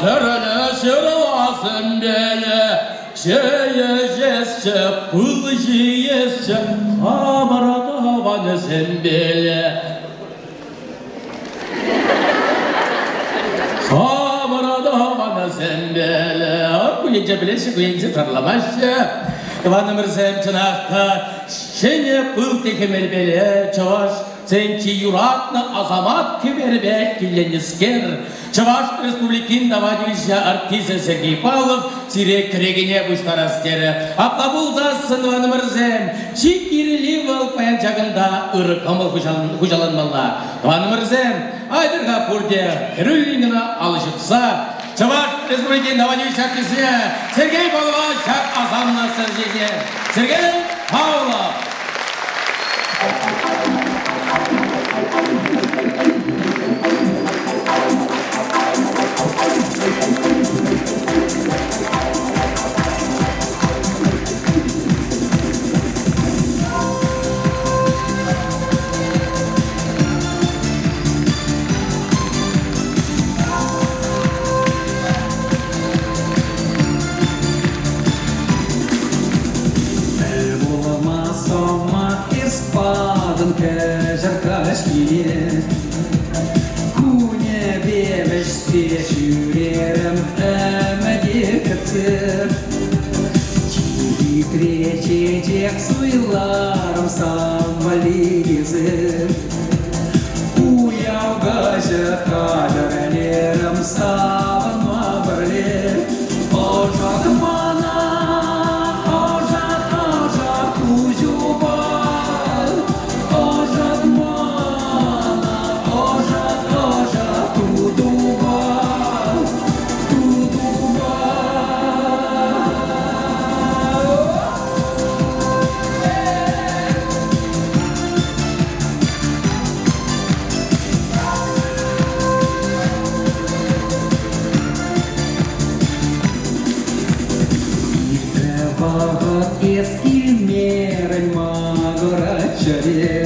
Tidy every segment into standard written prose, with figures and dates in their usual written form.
Тӗрлӗ ҫырласемпеле чей ӗҫесчӗ, пыл ҫиесчӗ, хамӑр тӑвансемпеле. Хамӑр тӑвансемпеле. Ку енче пӗлеҫҫӗ, ку енче тӑрламаҫҫӗ. Тӑванӑмӑрсем, чӑнах та, ҫӗнӗ пыл техӗмӗрпеле чӑваш Сен чи юратнӑ асамат кӗперпе килленнӗскер, Чӑваш Республикин тава тивӗҫлӗ артисчӗ Сергей Павлов сире кӗрекене пуҫтарас терӗ. Апла пулсассӑн, тӑванӑмӑрсем, чи кирли вӑл паян ҫакӑнта ырӑ кӑмӑл хуҫаланмалла. Тӑванӑмӑрсем, айтӑр-ха пурте хӗрӳллӗн кӑна алӑ ҫупса Чӑваш Республикин тава тивӗҫлӗ артистне Сергей Павлова ҫак асамлӑ сцена Сергей Павлов! Тӗл пулма сӑмах эс патӑн кӗҫӗр каҫхине. Кунӗпе вӗҫсе ҫӳрерӗм ӗмӗте кӗтсе. Чи хитре чечек суйларӑм сан валли тесе. Уяв каҫӗ хатӗрлерӗм савӑнма пӗрле. Ӑшӑт мана, ӑшӑт, ӑшӑт куҫупа. Ӑшӑт мана, ӑшӑт, ӑшӑт тутупа, тутупа. Иртрӗ вӑхӑт, эс килмерӗн макӑрать чӗре.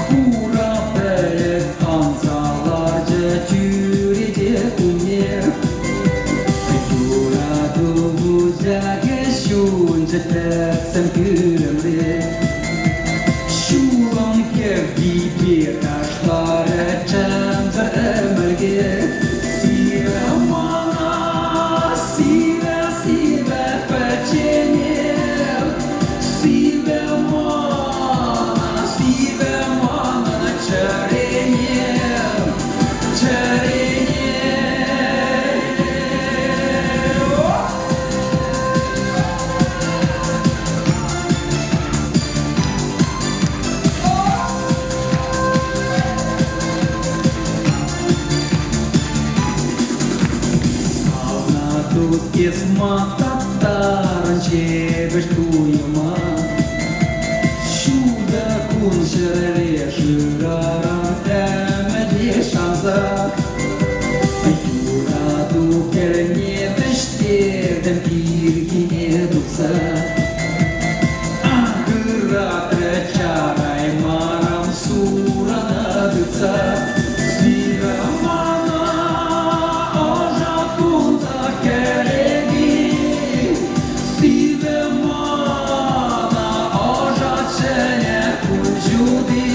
Хура пӗлӗт анса ларчӗ чӳрече умне. Юрату вучахӗ ҫунчӗ тӗксӗм пӳлӗмре. Ҫулӑм кӗввипе ташларӗ чӗмсӗр ӗмӗлке. Сивӗ мана, сивӗ, сивӗ пӗчченех. Сивӗ мана, сивӗ мана. Тус эс ман тап-тарӑн ҫепӗҫ туйӑма. Ҫутӑ кун ҫӗре шыраран ӗмӗте шанса. Юрату хӗлне вӗҫтертӗм ирхине тухса. Ах, ыратрӗ чараймарӑм сурана тытса. Сивӗ мана ӑша тулса кӗреки. Сивӗ мана ӑша чӗнӗ кун ҫути.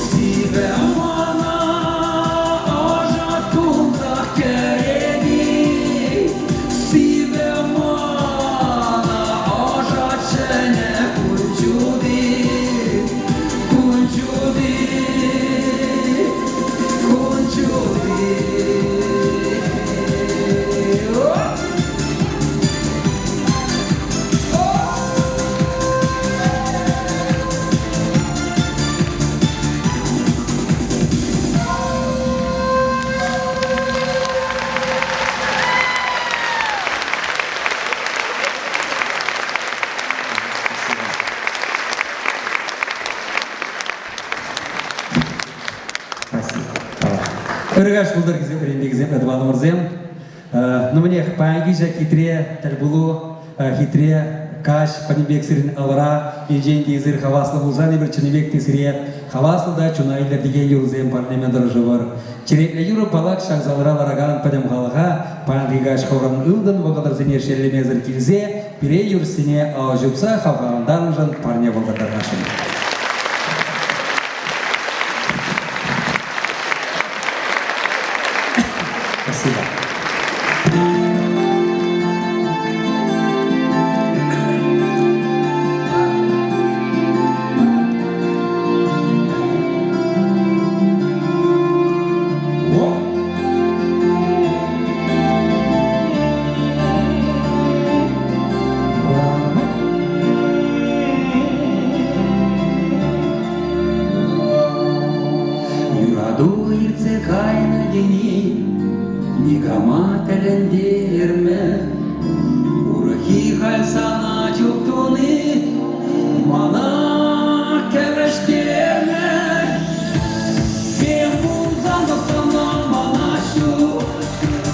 Сивӗ мана ӑша тулса кӗреки. Сивӗ мана ӑша чӗнӗ кун ҫути. Кун ҫути, кун ҫути. Ыргаш пултӑр хисепленекенсем, тӑванӑмӑрсем. Ну, мӗнех, паянхи ҫак хитре тӗлпулу, хитре каҫ пӗтӗмпех сирӗн алӑра. Енчен те эсир хаваслӑ пулсан, эпир чӑннипех те сире хаваслӑ та чуна илӗртекен юрӑсем парнеме тӑрӑшӑпӑр. Черетлӗ юрӑ паллах ҫак залра ларакан пӗтӗм халӑха паянхи каҫ хӑвӑрӑн ылтӑн вӑхӑтӑрсене шеллемесӗр килсе пире юрӑҫсене ал ҫупса хавхалантарнӑшӑн парне пултӑртарасшӑн. Спасибо. Юрату иртсе кайнӑ тени никама тӗлӗнтермӗ. Урӑххи халь сана чуптуни мана кӗвӗҫтермӗ. Тем пулсан та сана мана ҫук,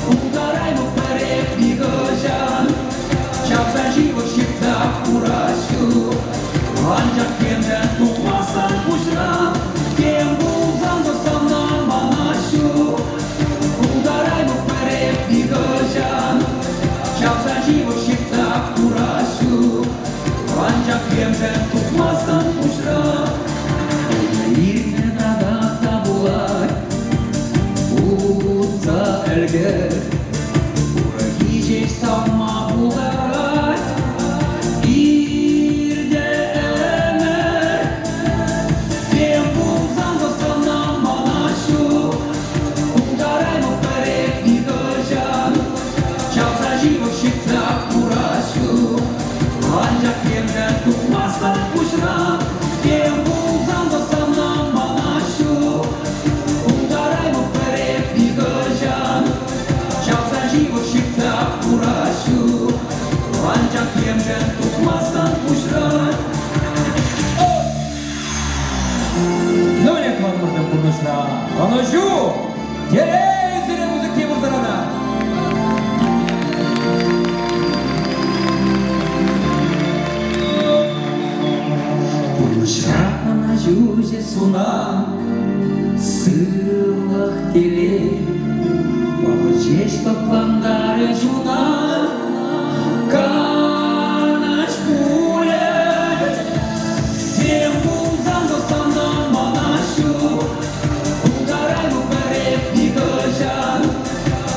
пултараймӑп пӗрех нихӑҫан. Чавса ҫывӑх ҫыртса хурас ҫук. Анчах темшӗн тухмасан пуҫран, тем пулсан та сана манас ҫук. Пултараймӑп пӗрех нихӑҫан. Чавса ҫывӑх ҫыртса хурас ҫук. Анчах темшӗн тухмасан пуҫран, иртнӗ татах та пулать. Утса ӗлкӗр. Урӑххи ҫеҫ савма пултарать. Иртӗ ӗмӗр. Тем пулсан та сана мана ҫук. Пултараймӑп пӗрех нихӑҫан. Чавса ҫывӑх ҫыртса хурас ҫук. Анчах темшӗн тухмастӑп пуҫран. Тем пулсан та сана мана ҫук. Пултараймӑп пӗрех нихӑҫан. Чавса ҫывӑх ҫыртса хурас ҫук. Анчах темшӗн тухмастӑн пуҫран. Ну, не тӑванӑмӑрсем пурнӑҫра ӑнӑҫу, телей сире музыки пурсӑрана! Пурнӑҫра ӑнӑҫу сунам, сывлӑх телей. Вӑхӑт ҫеҫ лӑплантарӗ чуна, канаҫ пулӗ. Тем пулсан та сана мана ҫук, пултараймӑп пӗрех нихӑҫан.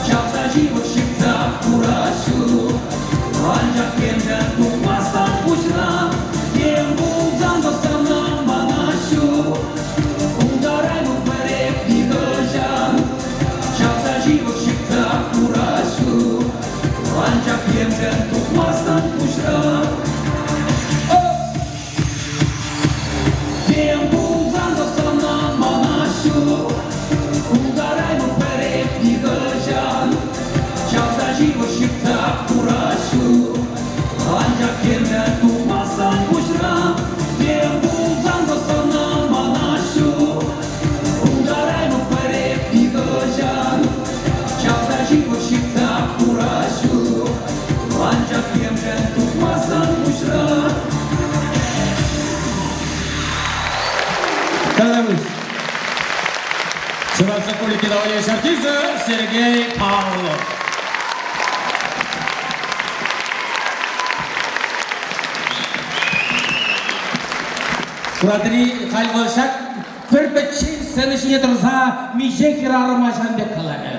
Чавса ҫывӑх ҫыртса хурас ҫук. Анчах темшӗн тухмастӑн пуҫран, тем пулсан та сана мана ҫук. Пултараймӑп пӗрех нихӑҫан. Чавса ҫывӑх ҫыртса хурас ҫук. Анчах Тавтапуҫ. Чӑваш Республикин тава артисчӗ Сергей Павлов. Куратри халь вӑл ҫак пӗр пӗччен сцена ҫине тӑрса миҫе хӗрарӑма ҫавӑн пек каларӗ.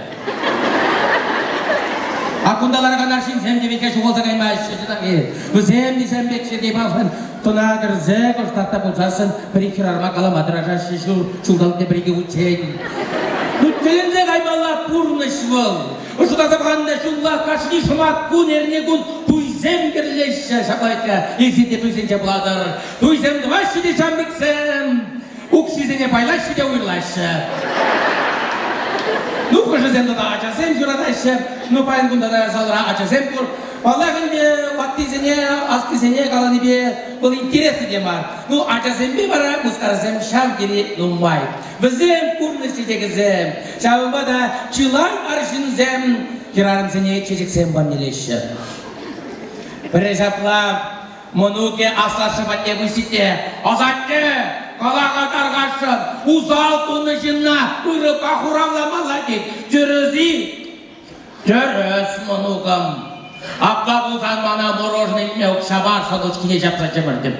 А кунта ларакан арҫынсем те витке ҫухалса каймаҫҫӗ чӑнах-и? Вӗсем те ҫавӑн пек Сергей Павловӑн тӑна кӗрсе кӑштах та пулсассӑн пӗр-ик хӗрарӑма калама тӑрӑшаҫҫӗ ҫур ҫулталӑкне пӗр-икӗ хутчен. Ну, тӗлӗнсе каймалла пурнӑҫ вӑл. Шутласа пӑхан та ҫулла кашни шӑмат кун, эрне кун туйсем кӗрлеҫҫӗ. Ҫапла вӗт-ха, эсир те туйсенче пулатӑр. Туйсем тӑваҫҫӗ те ҫамрӑксем, укҫисене пайлаҫҫӗ те уйӑрлаҫҫӗ. Ну, хӑшӗсем тата ачасем ҫуратаҫҫӗ. Ну, паян кунта та залра ачасем пур. Паллах ӗнтӗ, ваттисене, аслисене каланипе вӑл интереслӗ те мар. Ну, ачасемпе вара мускарсем ҫав тери нумай. Вӗсем пурнӑҫ чечекӗсем. Ҫавӑнпа та чылай арҫынсем хӗрарӑмсене чечексем парнелеҫҫӗ. Пӗрре ҫапла Мӑнукӗ аслашшӗ патне пычӗ Асатте, кала-ха тархасшӑн, усал тунӑ ҫынна ырӑпа хуравламалла тет. Тӗрӗс-и? Тӗрӗс, мӑнукӑм. Апла пулсан мана мороженое илме укҫапа шӑлучкине ҫапса ҫӗмӗртӗм.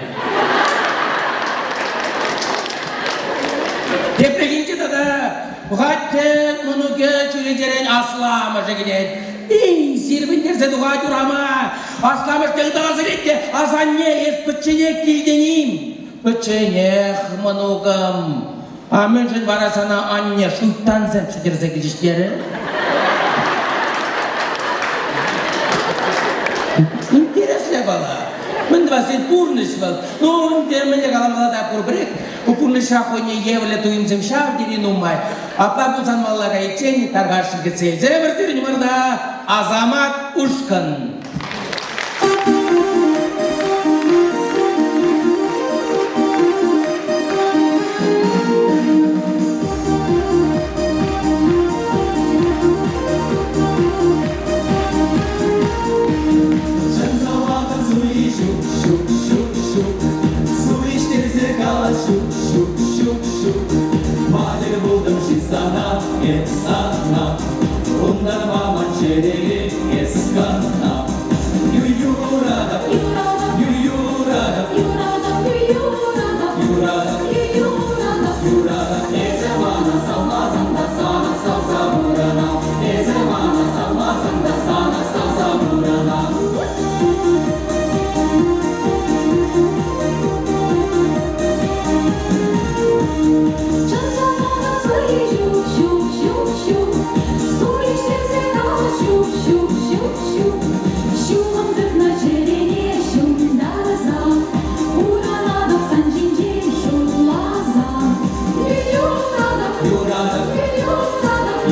Тепрехинче тата пӑхать те мӑнукӗ чӳречерен асламӑшӗ килет. Эй, сирпӗнтерсе тухать урама. Асламӑшне ыталаса илет те, асанне, эс пӗчченех килтӗн-им? Пӗчченех, мӑнукӑм. А мӗншӗн вара сана анне шуйттансем сӗтӗрсе килчӗҫ терӗ? Интереслӗ япала. Мӗн тӑвас тен, пурнӑҫ вӑл. Ну, ӗнтӗ мӗнле каламалла та пурпӗрех. Ку пурнӑҫра хӑйне евӗрлӗ туйӑмсем ҫав тери нумай. Апла пулсан малалла кайиччен тархасшӑн кӗтсе илсемӗр сирӗн умӑрта Асамат ушкӑн. Чӑн суй ҫук, ҫук, ҫук, ҫук. Суеҫтерсе калас ҫук, ҫук, ҫук, ҫук. Ма тӗл пултӑм-ши сана, эп сана? Унтанпа ман чӗрере эс кӑна. Юратӑп, юратӑп, юратӑп, юратӑп. Эсӗ мана савмасан та сана савса пурӑнам. Эсӗ мана савмасан та сана савса пурӑнам.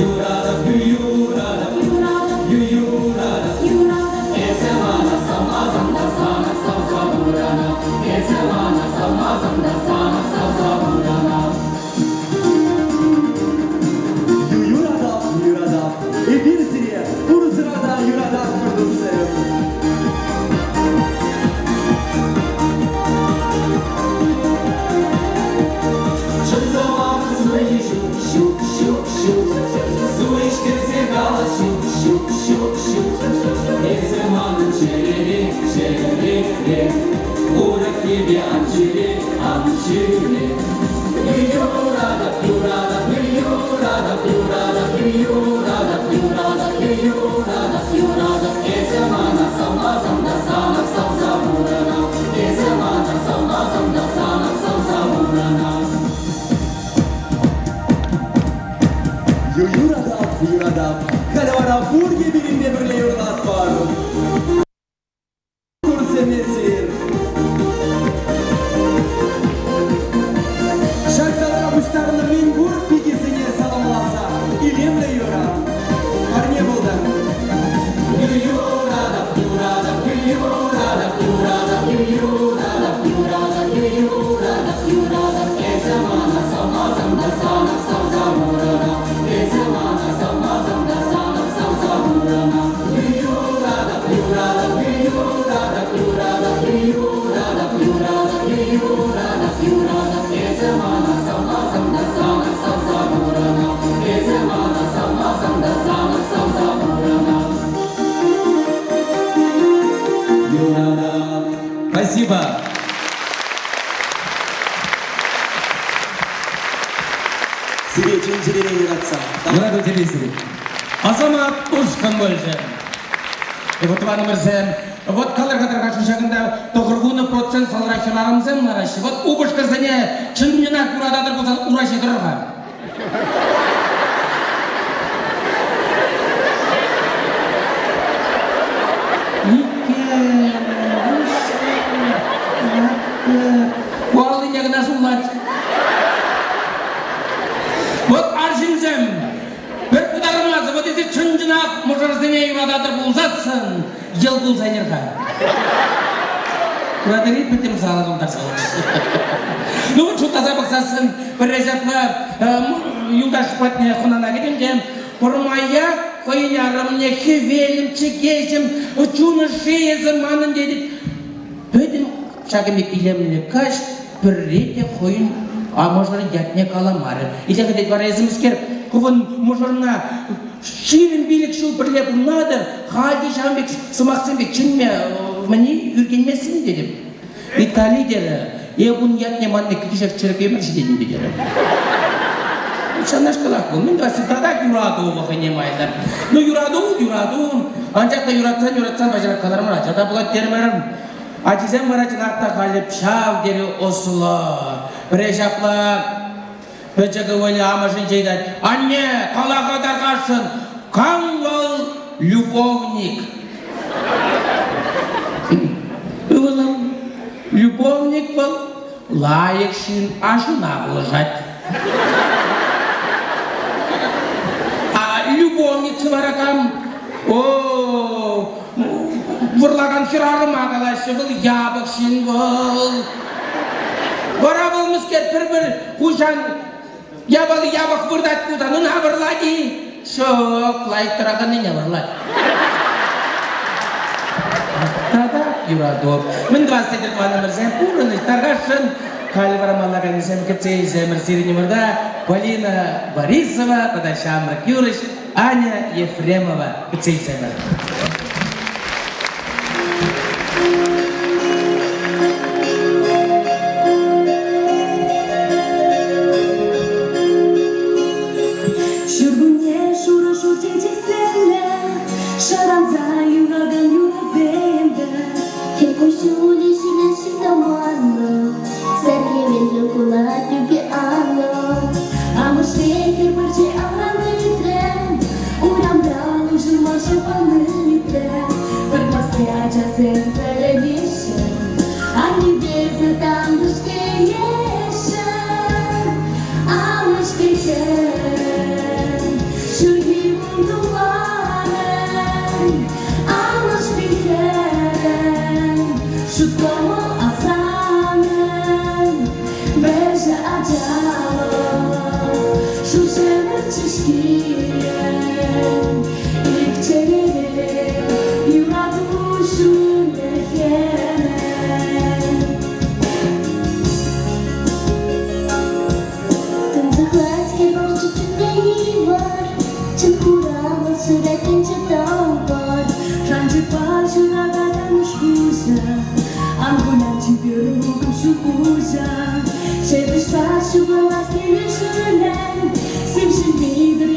Юратӑп, юратӑп, юратӑп, юратӑп. Эсӗ мана савмасан та сана савса пурӑнап. Эсӗ мана савмасан та сана савса пурӑнап. Юратап, юратап, эпир сире пурсӑра та юрататпӑр, туссем. Чӑн сӑмах суйи ҫук, ҫук, ҫук, ҫук. Суеҫтерсе калас ҫук, ҫук, ҫук, ҫук. Эсӗ манӑн чӗрере, чӗрере. Урӑххипе ан ҫӳре, ан ҫӳре. Юратӑп, юратӑп, юратӑп, юратӑп, юратӑп, юратӑп, юратӑп, юратӑп. Эсӗ мана савмасан та сана савса пурӑнам. Эсӗ мана савмасан та сана савса пурӑнам. Юратап, юратап, халӗ вара пурте пирӗнпе пӗрле юрлатпӑр. Курсем эсир. Ҫак залра пуҫтарӑннӑ мӗнпур пикесене саламласа илемлӗ юрӑ парне пултӑр. Юратӑп, юратӑп, юратӑп, юратӑп, юратӑп, юратӑп, юратӑп, юратӑп. Эсӗ мана савмасан та сана савса пурӑнам. Эсӗ мана савмасан та сана савса пурӑнам. Юратӑп, юратӑп. Сире чун-чӗререн юратса. Юрату телей сире. Асамат ушкӑн пулчӗ. Вот тӑванӑмӑрсем, вот калӑр-ха тархасшӑн ҫакӑнта 90% залра хӗрарӑмсем лараҫҫӗ. Вот упӑшкӑрсене чӑн-чӑнах юрататӑр пулсан ура ҫине тӑрӑр-ха. Иккӗ, виҫҫӗ, тӑваттӑ. Ку аллине кӑна суллать. Вот арҫынсем пӗр пытармасӑр, вот эсир чӑн-чӑнах мӑшӑрсене юрататӑр пулсассӑн, йӑл кулса илер-ха. Куратӑр-и, пӗтӗм зала тултарса Ну, вот шутласа пӑхсассӑн, пӗрре ҫапла юлташ патне хӑнана кӗтӗм те, пӗрмаях хӑйӗн арӑмне хӗвелӗм, чӗкеҫӗм, чун ӑшши эсӗ манӑн тетӗп. Пӗтӗм ҫакӑн пек илемлӗ каҫ пӗрре те хӑйӗн мӑшӑрӗн ятне каламарӗ. Илсе тет вара эсӗ мӗскер, хӑвӑн мӑшӑрна 25 ҫул пӗрле пурӑнатӑр, халь те ҫавӑн пек сӑмахсемпе чӗнме мӗне ӳркенместӗн тетӗп. Виталий терӗ, эп ун ятне манни кӗҫех чӗрӗк ӗмӗр ҫитет ӗнтӗ терӗ. Ҫавнашкалах вӑл. Мӗн тӑвас, татах юрату хӑйне майлӑ. Ну, юрату, юрату. Анчах та юратсан-юратсан паҫӑрах каларӑмӑр, ача та пулать терӗмӗр. Ачисем вара чӑнах та халӗ ҫав тери ӑслӑ. Пӗрре ҫапла пӗчӗк ывӑлӗ амӑшӗнче ыйтать, «Анне, кала-ха тархасшӑн, кам вӑл любовник?» Ывӑлӑм, любовник вӑл лайӑх ҫын, ашуна пулӑшать. А любовница вара кам? О, вӑрлакан хӗрарӑма калаҫҫӗ, вӑл япӑх ҫын вӑл. Вара вӑл мӗскер пӗр-пӗр хуҫан япали япӑх выртать пулсан ӑна вӑрлать-и? Ҫук, лайӑх тӑраканнине вӑрлать. Тата юрату. Мӗн тӑвас тетӗр тӑванӑмӑрсем, пурӑнӑҫ тархасшӑн. Халь вара маллаканӗсем кӗтсе илсемӗр сирӗн умӑрта Полина Борисова тата ҫамрӑк юрӑҫ Аня Ефремова кӗтсе илсемӗр. Ҫуркунне шурӑ шур чечексемлӗ, шӑранса юхакан юрӑсемлӗ. Хӗл куҫҫулӗ ҫилӗ тӑманлӑ, сар хӗвеллӗ кулать ӳпе анлӑ. Амӑшне хӗр пӗрчи алран ыйтрӗ, урамра уҫӑлма шӑпан ыйтрӗ. Пӗр класри ачасем пӗлӗнеҫҫӗ, аннепе тантӑш тееҫҫӗ. Амӑш пекех ҫурхи кун тумламӗн, амӑш пекех ҫут кӑмӑл асамӗн, вӗҫӗ ачалӑх шур чышкийӗн, ик чӗрере юрату ҫулӗ-хӗмӗн. Тунсӑхлать хӗр чунне йывӑр, чун хуравӑн суратӗнче тӑвӑр. Шанчӑкпа ҫунакан куҫӗ, ан кулян чиперӗм ҫу куҫа. Ҫепӗҫ сас ҫухалас килӗшӳллӗн, сив ҫил витӗр.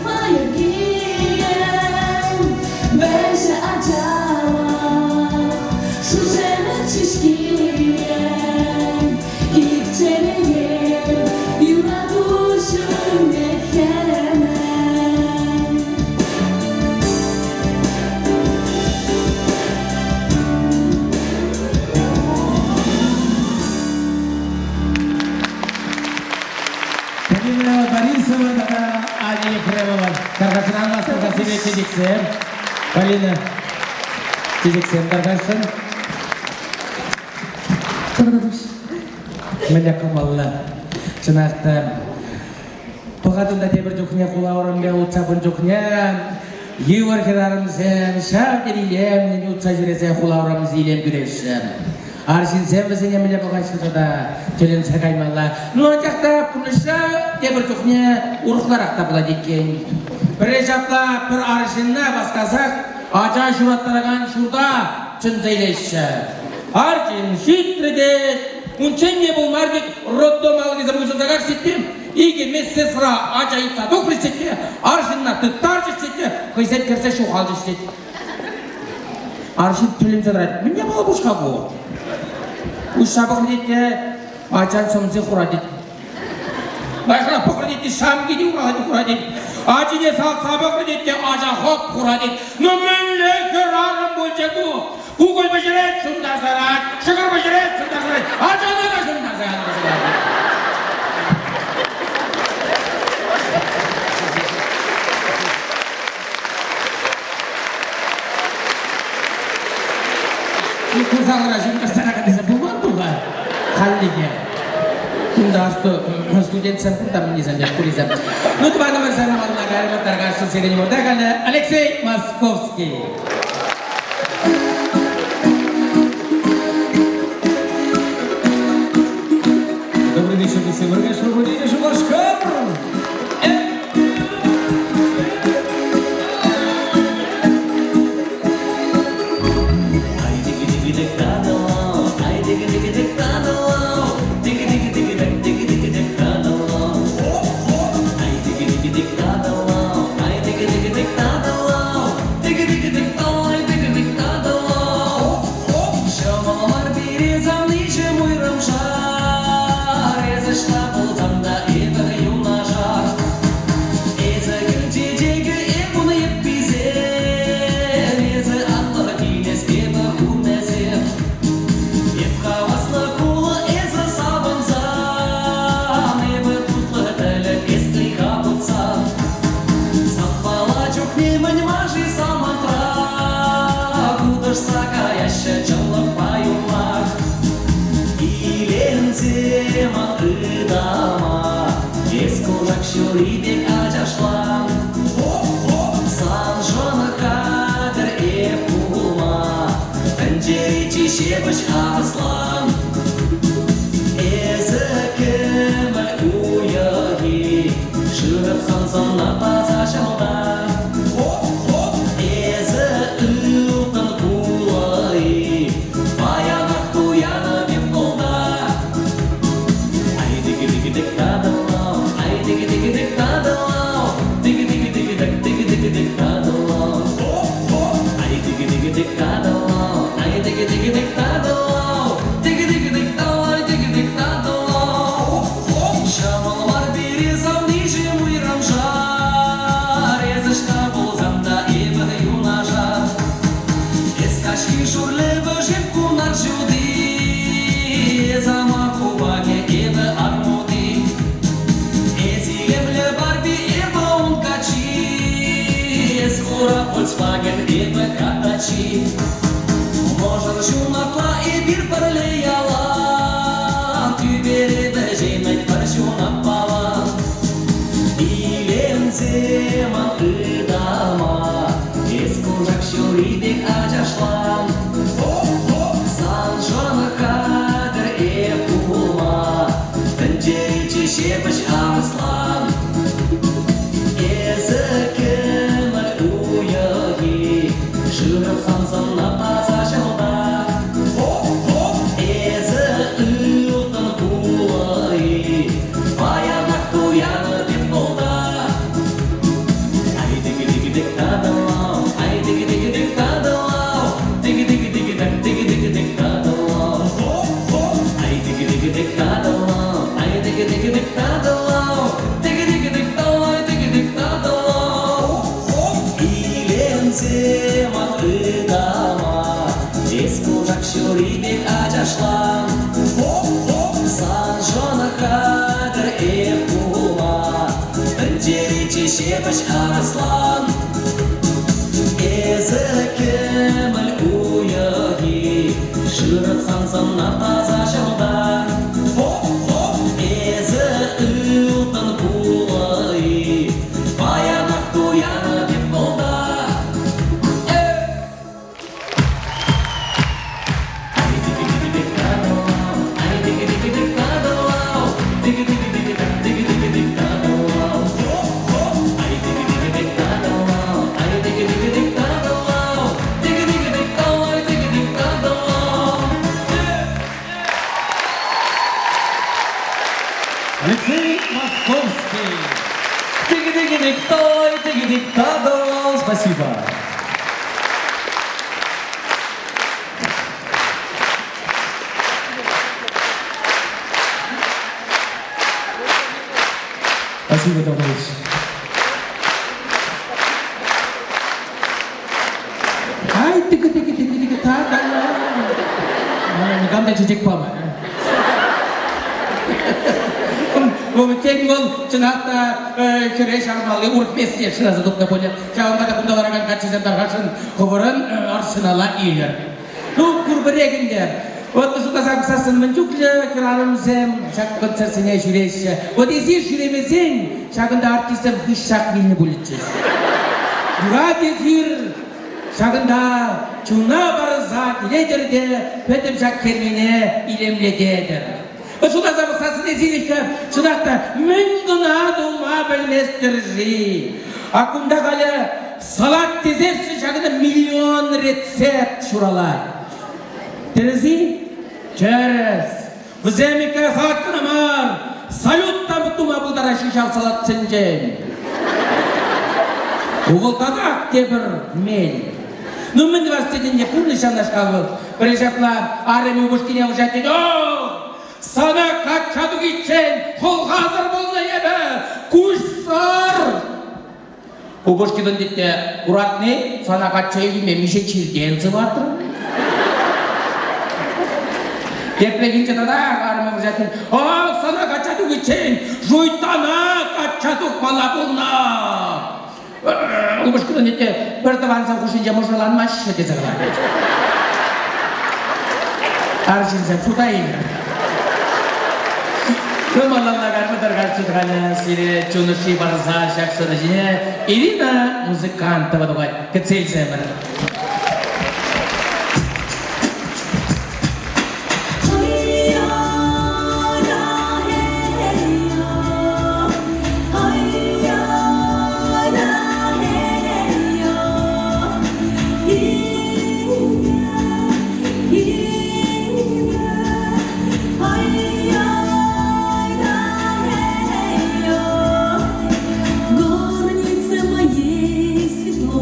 пайӑркийӗн вӗҫӗ ачалӑх, шуҫӑмӗ чышкийӗн ик чӗрене юрату ҫумне хӗмӗн. Полина Борисова тата Аня Ефремова. Тархасшӑн Мастӑркассипе чечексем. Полина, чечексем тархасшӑн. Мӗнле кӑмӑллӑ. Чӑнах та, пӑхатӑн та тепӗр чухне хула урамне утса пынӑ чухне йывӑр хӗрарӑмсем ҫав тери илемлӗн утса ҫӳресе хула урамӗсене илем кӳреҫҫӗ. Арҫынсем вӗсене мӗнле пӑхаҫҫӗ тата тӗлӗнсе каймалла. Ну, анчах та пурнӑҫра тепӗр чухне урӑхларах та пулать иккен. Пӗрре ҫапла пӗр арҫынна васкасах ача ҫураттаракан ҫурта чӗнсе илеҫҫӗ. Арҫын ҫитрӗ те, унччен те пулмарӗ тет, роддом алӑкӗсем уҫӑлса кайрӗҫ те, икӗ медсестра ача йӑтса тухрӗҫ те, арҫынна тыттарчӗҫ те, хӑйсем кӗрсе ҫухалчӗҫ тет. Арҫын тӗлӗнсе тӑрать. Мӗн япала пуҫ-ха ку? Уҫса пӑхнӑ тет те, ачан сӑмси хура тет. Лайӑхрах пӑхнӑ тет те, ҫамки те хура тет. Ачине салтса пӑхнӑ тет те, ача хоп хура тет. Ну мӗнле хӗрарӑм пулчӗ ку? Кукӑль пӗҫерет, ҫунтарса ярать, ҫӑкӑр пӗҫерет, ҫунтарса ярать, ачана та ҫунтарса ярать. Ку залра ҫунтарса тесе пулман пуль-ха хальлӗхе. Кунта студентсем пур та мӗннисем те пурисем. Ну, тӑванӑмӑрсем, малалла кайрӑмӑр, тархасшӑн сирӗн умӑрта халӗ Алексей Московский. Добрый вечер, всем Мургаш, Шупашкар! Ҫӑмӑл пире савнишӗм уйрӑмшар, Эс ӑҫта пулсан та эпӗ юнашар. Эсӗ кӗл чечекӗ, эп ун йӗпписем, Эсӗ атлӑ тинӗс, эпӗ хумӗсем. Эп хаваслӑ кулӑ, эсӗ савӑнсан, Эпӗ тутлӑ тӗлӗк, эс ыйха путсан. Санпала чухне мӗн-ма-ши самантра Хутӑшса каяҫҫӗ чӑнлӑхпа юмах. Иленсе ман ытама, Эс курак ҫури пек ачашлан. Саншӑн хатӗр эп пулма, Тӗнчери чи ҫепӗҫ арӑслан. Эсӗ кӗмӗл уйӑхи, Шырап сан сӑнна таса ҫӑлта. Эсӗ ылтӑн пулӑ-и, Паянах туянӑп эп пулта. Ай тики-тики-тик татӑлав, ай тики-тики-тик татӑлав, тики-тики-тики-тик тики-тики-тик татӑлав. Ай тики-тики-тик татӑлав, ай тики-тики-тик татӑлав, тики-тики-тик тавай тики-тик татӑлав. Ҫӑмӑл мар пире савнишӗм уйрӑмшар, эс ӑҫта пулсан та эпӗ юнашар. Эс каҫхи шур лӗпӗшӗм кунар ҫути, эс ама хупакӗ, эпӗ армути. Эс илемлӗ Барби, эпӗ ун каччи, эс хура Volkswagen, эпӗ катаччи. Мӑшӑр ҫунатла эпир пӗрле ялан, тӳпере вӗҫеймӗн пӗр ҫунатпалан. Иленсе ман ытама, эс кушак ҫури пек ачашлан. Саншӑн хатӗр эп пулма, тӗнчери чи ҫепӗҫ арӑслан. Эсӗ кӗмӗл уйӑхи, шырап сан сӑнна таса ҫӑлта. Эсӗ ылтӑн пулӑ-и, паянах туянӑп эп пулта. Илсе ман ытама, эс кушак ҫури пек ачашлан. Саншӑн хатӗр эп пулма, тӗнчери чи ҫепӗҫ арӑслан. Эсӗ кӗмӗл уйӑхи, шырӑтсан сӑнна таса ҫӑлтар. Эсӗ ылтӑн пулӑ-и, паянах туянӑп эп вӑлта. Алексей Московский. Тики-тики-тик-той, тики-тик-та-дол. Спасибо. Спасибо, товарищ. Ай, тики-тики-тики-тики, та-та. Никам та чечек паман. Тен вӑл чӑнах та хӗре ҫавӑрмалли урӑх меслет шыраса тупнӑ пулӗ. Ҫавӑнпа та кунта ларакан каччӑсем тархасшӑн хӑвӑрӑн арсенала илӗр. Ну, пурпӗрех ӗнтӗ. Вот шутласа пӑхсассӑн мӗн чухлӗ хӗрарӑмсем ҫак концертсене ҫӳреҫҫӗ. Вот эсир ҫӳремесен ҫакӑнта артистсем хыҫҫах вилнӗ пулӗччӗҫ. Юрать эсир ҫакӑнта чуна парса килетӗр те пӗтӗм ҫак кермене илемлететӗр. Шутласа пӑхсассӑн эсир чӑнах та мӗн кӑна тума пӗлместӗр-ши? А кунта халӗ салат тесессӗн ҫакӑнта миллион рецепт ҫуралать. Тӗрӗс-и? Тӗрӗс. Вӗсем иккӗ салат кӑна мар, салют та тума пултараҫҫӗ ҫав салатсенчен. Ку вӑл татах тепӗр мел. Ну мӗн тӑвас тетӗн те пурнӑҫ ҫавнашкал вӑл. Пӗрре ҫапла арӑмӗ упӑшкине вӑрҫать тет. О, сана качча тухиччен хӑлхасӑр пулнӑ эпӗ, куҫсӑр! Упӑшки тӑн тет куратни сана качча илме миҫе чиртен сыватрӑм? Тепрехинче тата арӑмӗ вӑрҫать тет. О, сана качча тухиччен шуйттана качча тухмалла пулнӑ! Упӑшкинӑн те пӗр тӑвансем хушшинче мӑшӑрланмаҫҫӗ тесе калать. Арҫынсем шута илнӗ. Кӑмӑлланакан вӑтӑркаччӑ сире чун ӑшши парса ҫак сцена ҫине Ирина Музыкантова тухать. Кӗтсе илсемӗр. Горнице моей светло.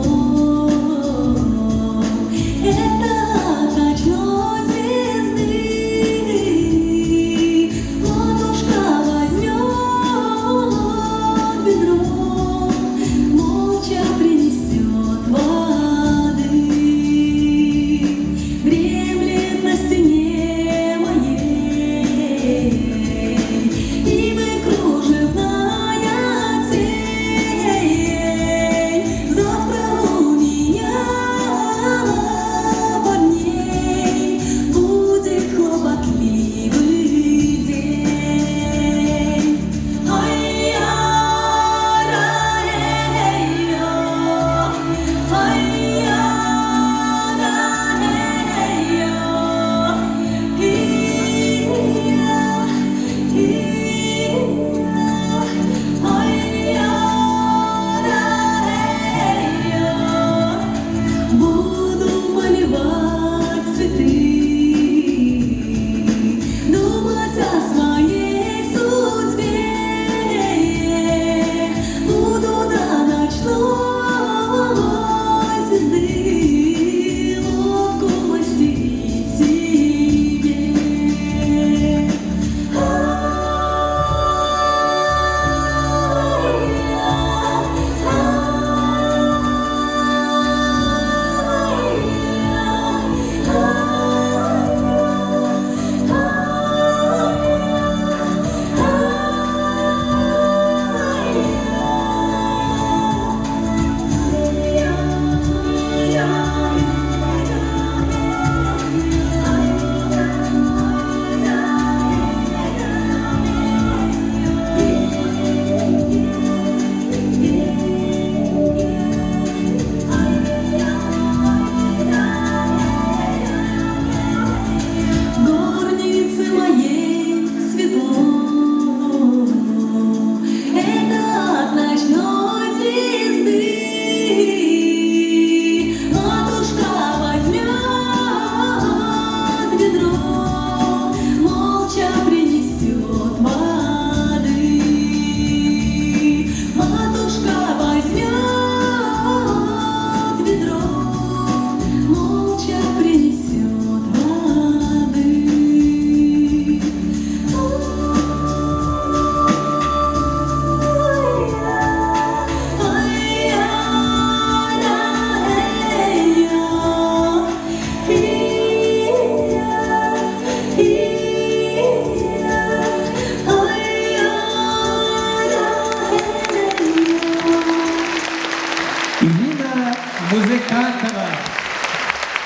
Музыкантова.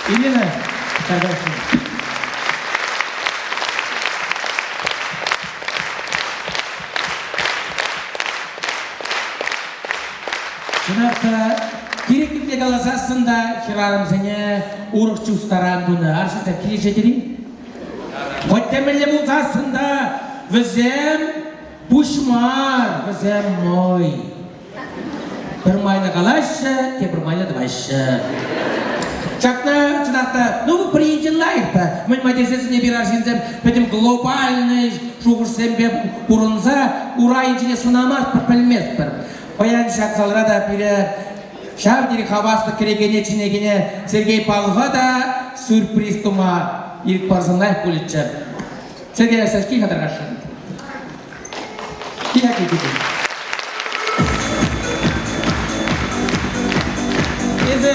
Ирина Кардашина. Чӑнах та, кирек епле каласассӑн та хӗрарӑмсене урӑх чустаран тунӑ. Арҫынсем килӗшетӗр-и? Хӑть темӗнле пулсассӑн та вӗсем пуҫ мар, вӗсем мӑй. Пӗр майлӑ калаҫҫӗ, тепӗр майлӑ тӑваҫҫӗ. Ҫакна чӑнах та, ну, пӗр енчен лайӑх та. Мӗн-ма тесессӗн эпир арҫынсем пӗтӗм глобальнӑй шухӑшсемпе пурӑнса ура енчине сӑнамастпӑр, пӗлместпӗр. Паян ҫак залра та пире ҫав тери хаваслӑ кӗрекене чӗнекене Сергей Павлова та сюрприз тума ирӗк парсан лайӑх пулӗччӗ. Сергей Александрович, кил-ха тархасшӑн. Кил-ха, кил, кил. Эсӗ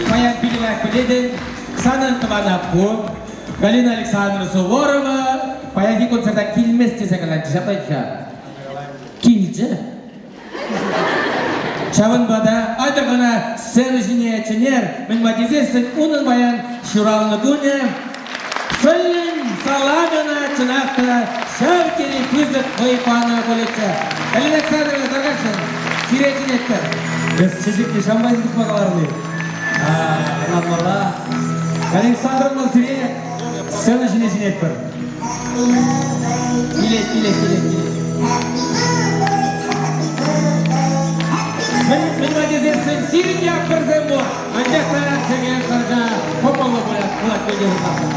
паян питӗ лайӑх пӗлетӗн, санӑн тӑван аппу Галина Александровна Суворова паянхи концерта килмест тесе калатчӗ, ҫапла-и-ха? Килчӗ. Ҫавӑнпа та айтӑр кӑна сцена ҫине чӗнер, мӗн-ма тесессӗн унӑн паян ҫуралнӑ кунӗ. Шӑллӗн саламӗ ӑна чӑнах та ҫав тери пысӑк вӑй панӑ пулӗччӗ. Галина Александровна тархасшӑн, сире чӗнетпӗр. Эс чечекне ҫавӑнпа тухма каларӑн-и? Ӑнланмалла. Галина Александровна, сире сцена ҫине чӗнетпӗр. Килет, килет, килет, килет. Мӗн, мӗн тесессӗн сирӗн те акторсем пур, анчах та Сергей Александровича кӑмӑллӑ пулать, пулать тесе шутлатӑп.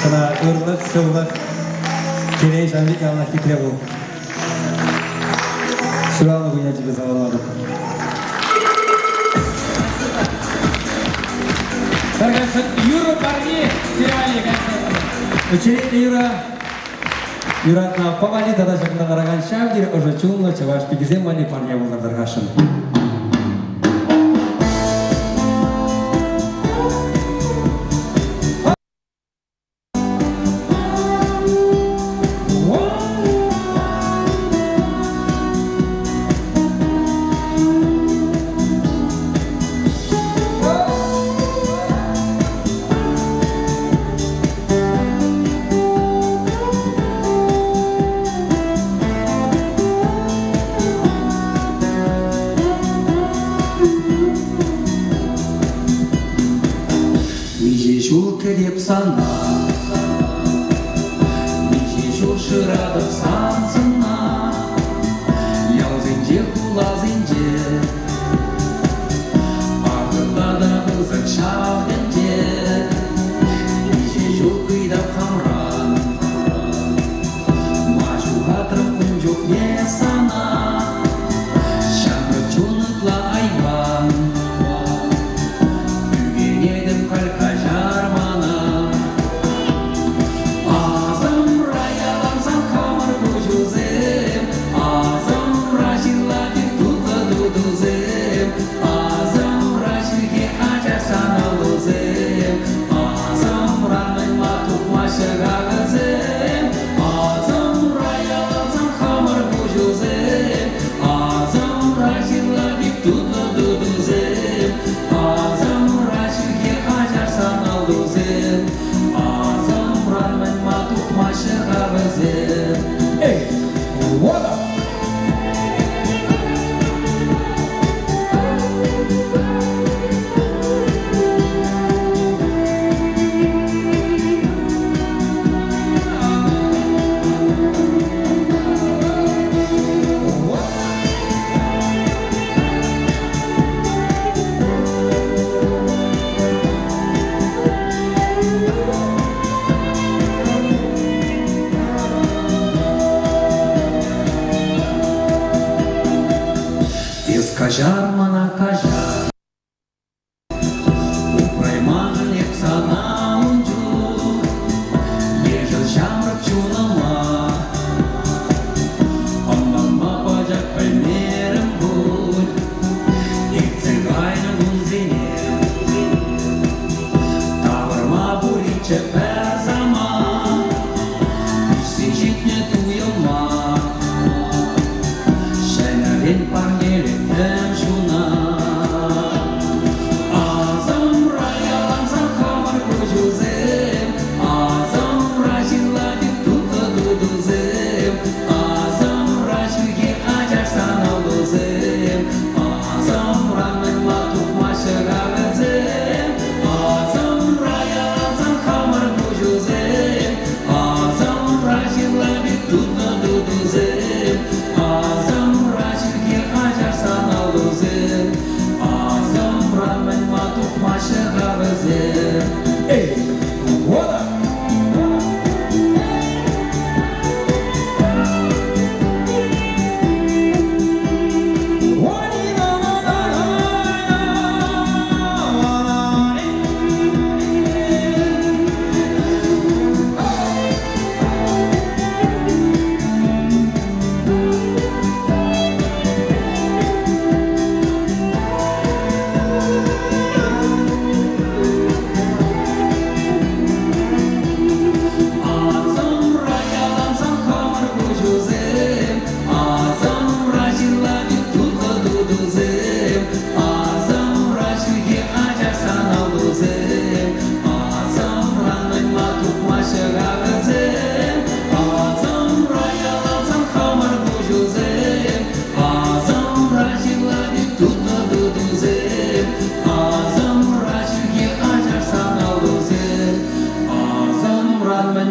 Сана ырлӑх, сывлӑх, телей ҫавӑн пек яланах хитре пул. Ҫуралнӑ кун ячӗпе саламлатӑп. Тархасшӑн юрӑ парни фестивале кайса. Черетлӗ юрӑ Юратнӑ аппа валли тата ҫакӑнта ларакан ҫав тери ӑшӑ чунлӑ чӑваш пикисем валли парне пултӑр тархасшӑн. Миҫе ҫул кӗтеп сана, Миҫе ҫул шыратӑп сан сӑнна, Ялсенче, хуласенче Ахӑрта та пысӑк ҫав тӗнче. Миҫе ҫул ыйтап хамран, Ма ҫухатрӑм ун чухне сана, Ҫамрӑк чун ытла айван. Ӳкӗнетӗп халь каҫар мана. Асӑмра ялансан хамӑр куҫусем, Асӑмра ҫырла пек тутлӑ тутусем, Асӑмра ҫӳхе ача саналусем, Асӑмра мӗн-ма тухмаҫҫӗ какӑсем, Асӑмра ялансан хамӑр куҫусем, Асӑмра ҫырла пек тутлӑ тутусем, Асӑмра ҫӳхе ача саналусем, Асӑмран мӗн-ма тухмаҫҫӗ-ха вӗсем? Эй, вот он! Эс каҫар мана, каҫар. Упрайманшӑн эп сана ун чух. Ешӗл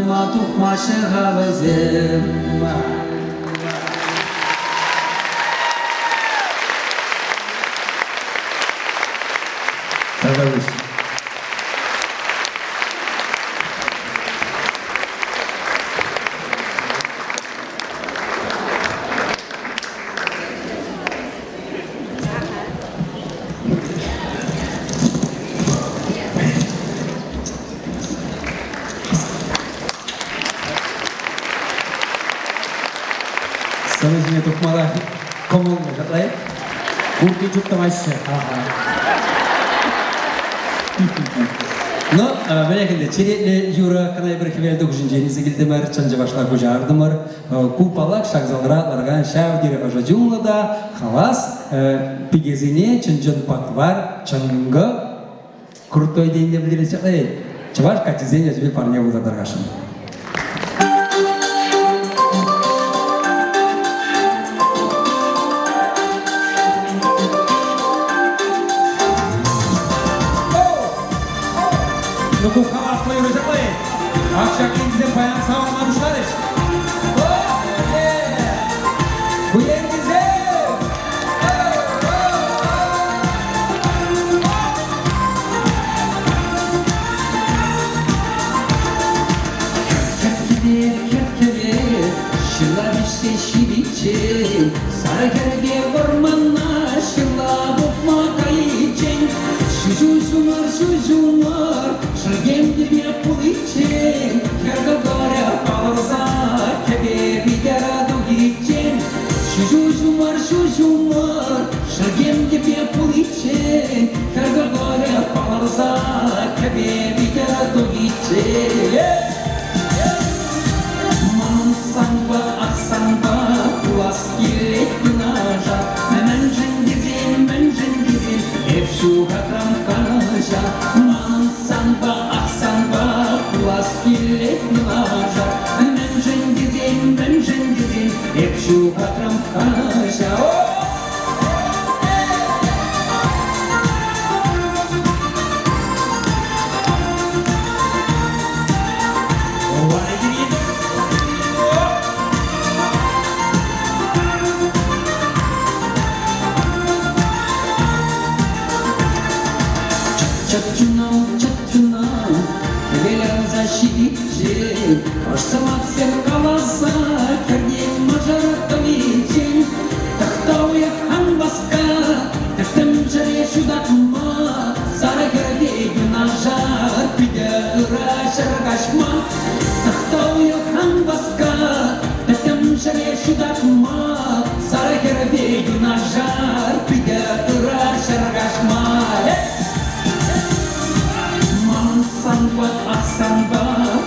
Мӗн-ма тухмаҫҫӗ-ха вӗсем? Тавтапуҫ. Сцена ҫине тухмалла кӑмӑллӑ шутлай. Пурте чуп тӑваҫҫӗ. Ну, мӗнех ӗнтӗ, черетлӗ юрӑ кӑна эпир хӗвел тухӑҫӗнчен илсе килтӗмӗр, чӑн чӑвашла куҫартӑмӑр. Ку паллах ҫак залра ларакан ҫав тери ӑшӑ чунлӑ та хавас пикесене чӑн-чӑн патвар, чӑнкӑ, крутой тенине пӗлтерет ҫапла чӑваш каччисен ячӗпе парне пулса тӑрасшӑн. Ну ку хаваслӑ юрӑ ҫапла-и? Ак ҫак енчисем паян савӑнма пуҫларӗҫ. Ку енчисем! Хӗрт-хӗвел, ҫырла виҫсе ҫитиччен, сарӑ хӗрпе вӑрмана ҫырла пухма кайиччен, ҫу ҫумӑр, ҫу ҫумӑр, шӗлкем тӗпе пуличчен, хӗр кӑкӑрӗ палӑрса кӗпе витӗр тухиччен, ҫу ҫумӑр, ҫу ҫумӑр, шӗлкем тӗпе пуличчен, хӗр кӑкӑрӗ палӑрса кӗпе витӗр тухиччен. Ман санпа, ах санпа пулас килет юнашар. Мӗншӗн тесен, мӗншӗн тесен эп ҫухатрам канӑҫа. Ман санпа, ах санпа пулас килет юнашар. Мӗншӗн тесен, мӗншӗн тесен эп ҫухатрам канӑҫа. Чӑп-чунам, чӑп-чунам, хӗвел анса ҫитиччен, ӑш сӑмахсем каласа кӗртен мӑшӑр тӑвиччен. Тӑхта уйӑх ан васка, тӗттӗм ҫӗре ҫутатма, сарӑ хӗрпе юнашар питӗ ыра ҫӗр каҫма. Тӑхта уйӑх ан васка, тӗттӗм ҫӗре ҫутатма, сарӑ хӗрпе юнашар питӗ ыра ҫӗр каҫма. Ман санпа, ах санпа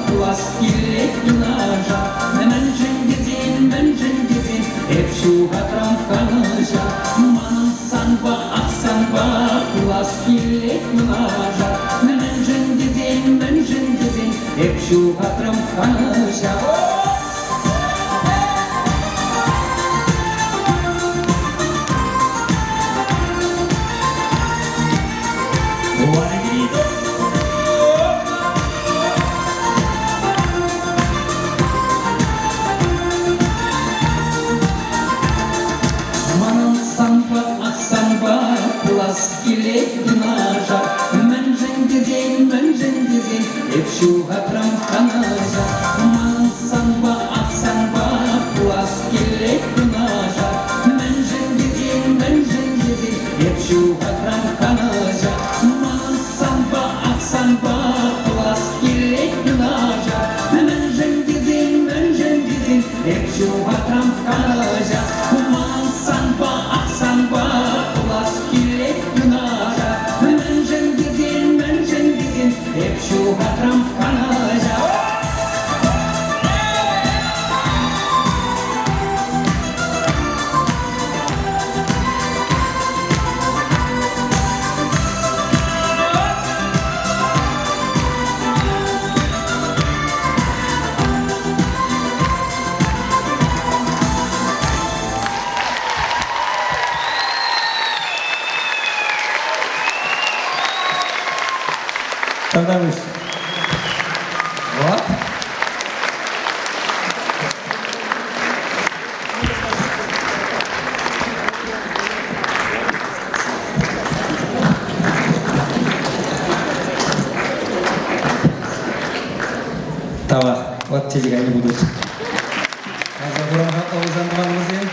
пулас килет юнашар. Мӗншӗн тесен, мӗншӗн тесен эп ҫухатрам канӑҫа. Ман санпа, ах санпа пулас килет юнашар. Мӗншӗн тесен, мӗншӗн тесен эп ҫухатрам канӑҫа. Манӑн санпа, ах санпа пулас килет юнашар. Мӗншӗн тесен, мӗншӗн тесен эп ҫухатрам канӑҫа. Манӑн санпа, ах санпа пулас килет юнашар. Мӗншӗн тесен, мӗншӗн тесен эп ҫухатрам канӑҫа. Ман санпа, ах санпа пулас килет юнашар. Мӗншӗн тесен, мӗншӗн тесен эп ҫухатрам канӑҫа. Ман санпа, ах санпа пулас килет юнашар. Мӗншӗн тесен, мӗншӗн тесен эп ҫухатрам канӑҫа. Тавтапуҫ. Вот. Тавах. Вот чечек айне пултӑрччӗ. Кайса курам-ха ӑлӑсан тӑванӑмӑрсем.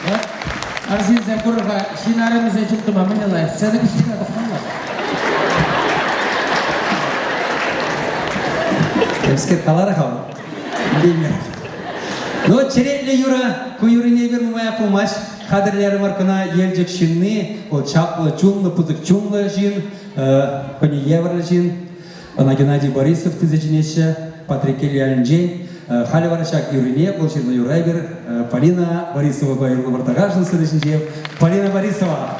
Вот арҫынсем курӑр-ха, ҫын арӑмӗсен чуп тума мӗнле лайӑх. Сцена кӗҫҫине тухмалла. Темскер каларӗ-ха вӑл. Илеймерӗ. Ну, черетлӗ юрӑ. Ку юррине эпир нумаях пулмасть хатӗрлерӗмӗр кӑна Елчӗк ҫынни, вӑл чаплӑ чунлӑ, пысӑк чунлӑ ҫын, хӑйне евӗрлӗ ҫын. Ӑна Геннадий Борисов тесе чӗнеҫҫӗ, Патреккел ялӗнчен. Халӗ вара ҫак юррине, вӑл ҫырнӑ юрра эпир Полина Борисовапа юрлӑпӑр такашӑн сцена ҫинче. Полина Борисова!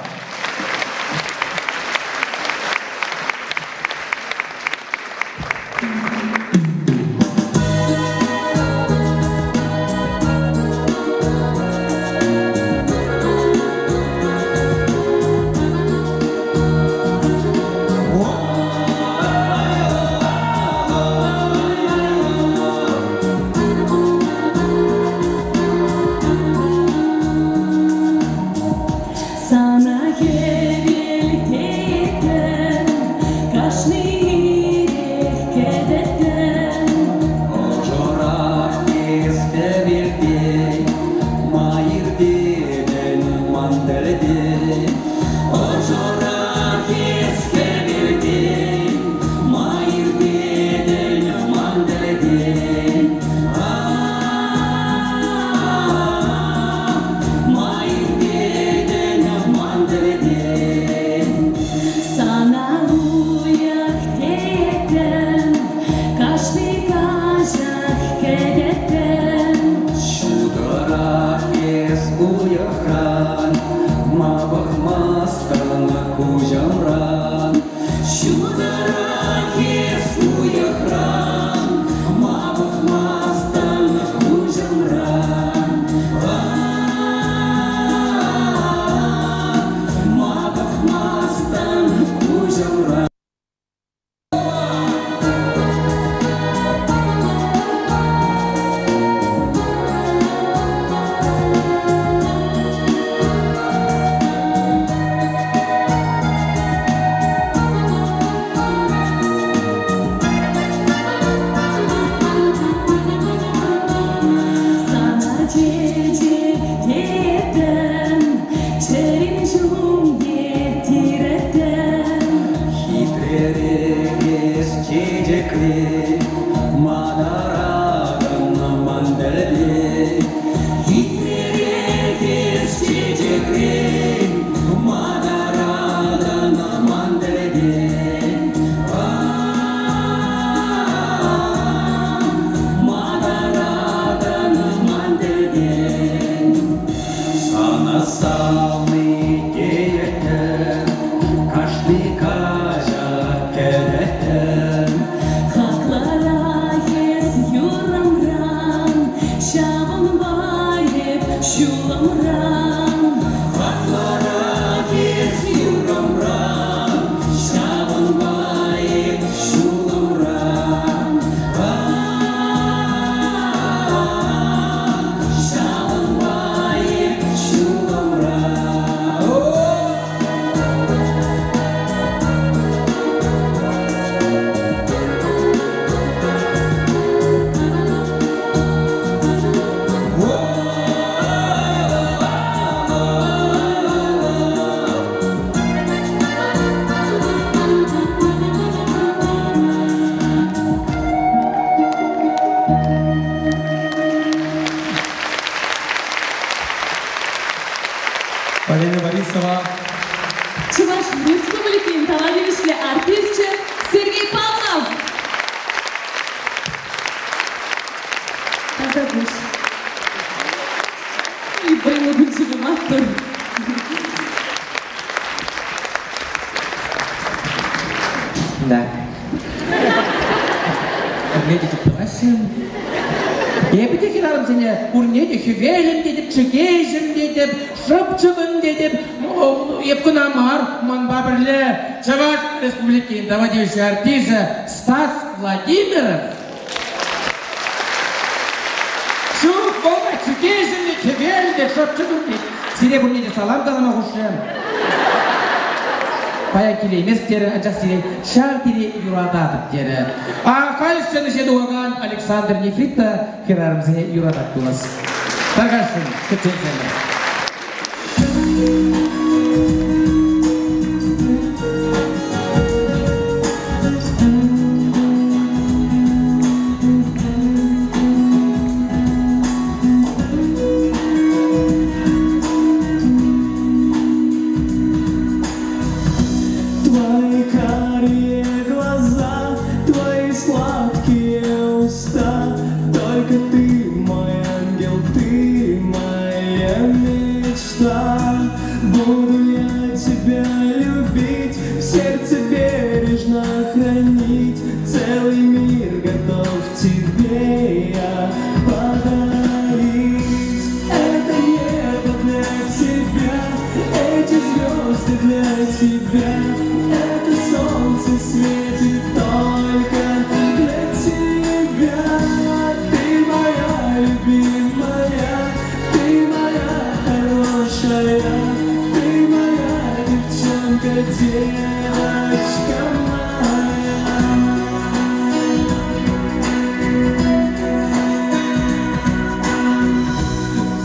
Сана хӗвел теттӗм, кашни ирех кӗтеттӗм. Ӑшӑрах эс хӗвелте, ма иртетӗн ман тӗлте. Ӑшӑрах эс хӗвелте, ма иртетӗн ман тӗлтен. Ма иртетӗн ман тӗлтен. Сана уйӑх теттӗм, кашни каҫах кӗтеттӗм. Ҫутӑрах эс уйӑхран, ма пӑхмастӑн куҫӑмран? Ҫутӑрах эс уйӑхран, ма пӑхмастӑн куҫӑмран? Ма пӑхмастӑн куҫӑмран? Сана чечек теттӗм, чӗрем ҫумне тиреттӗм. Хитререх эс чечекре, мана ман тӗлте. Хитререх эс чечекре, мана ман тӗлте. Мана ман тӗлте. Сана савни тейӗттӗм, кашни каҫах кӗтеттӗм. Хаклӑрах эс юрӑмран, ҫавӑнпа эп ҫулӑмран. Хаклӑрах эс юрӑмран, ҫавӑнпа эп ҫулӑмран. Ҫавӑнпа эп ҫулӑмран. Полина Борисова. Чӑваш Республикин тава тивӗҫлӗ артисчӗ Сергей Павлов. Таса пуҫ. Вӑйлӑ пулчӗ маттур. Да. Пурне те чуптӑваҫҫӗ. Эпӗ те хӗрарӑмсене пурне те хӗвелӗм тетӗп, чӗкеҫӗм тетӗп, шӑпчӑкӑм тетӗп. Эп кӑна мар, манпа пӗрле Чӑваш Республикин тава тивӗҫлӗ артисчӗ Стас Владимиров. Ҫук, вӑл та чӗкеҫӗм те, хӗвел те, шӑпчӑкӑм тет. Сире пурне те салам калама хушрӗ. Паян килеймест терӗ, анчах сире ҫав тери юрататӑп терӗ. А халь сцена ҫине тухакан Александр Нефрит та хӗрарӑмсене юратать пулас. Тархасшӑн, кӗтсе илсемӗр. Твои карие глаза, твои сладкие уста, Только ты, мой ангел, ты моя мечта. Буду я тебя любить, в сердце бережно хранить, Целый мир готов тебе я подарить. Это небо для тебя, эти звезды для тебя, это солнце светит только для тебя. Ты моя любимая, ты моя хорошая, ты моя девчонка, девочка моя.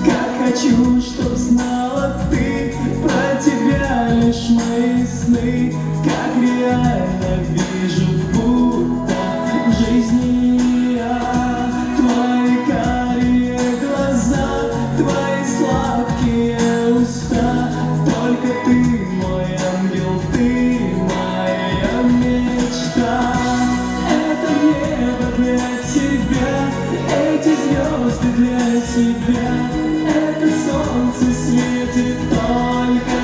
Как хочу, чтоб знала ты про тебя лишь мои сны, Как реально вижу, будто в жизни я. Твои карие глаза, твои сладкие уста, Только ты мой ангел, ты моя мечта. Это небо для тебя, эти звезды для тебя, это солнце светит только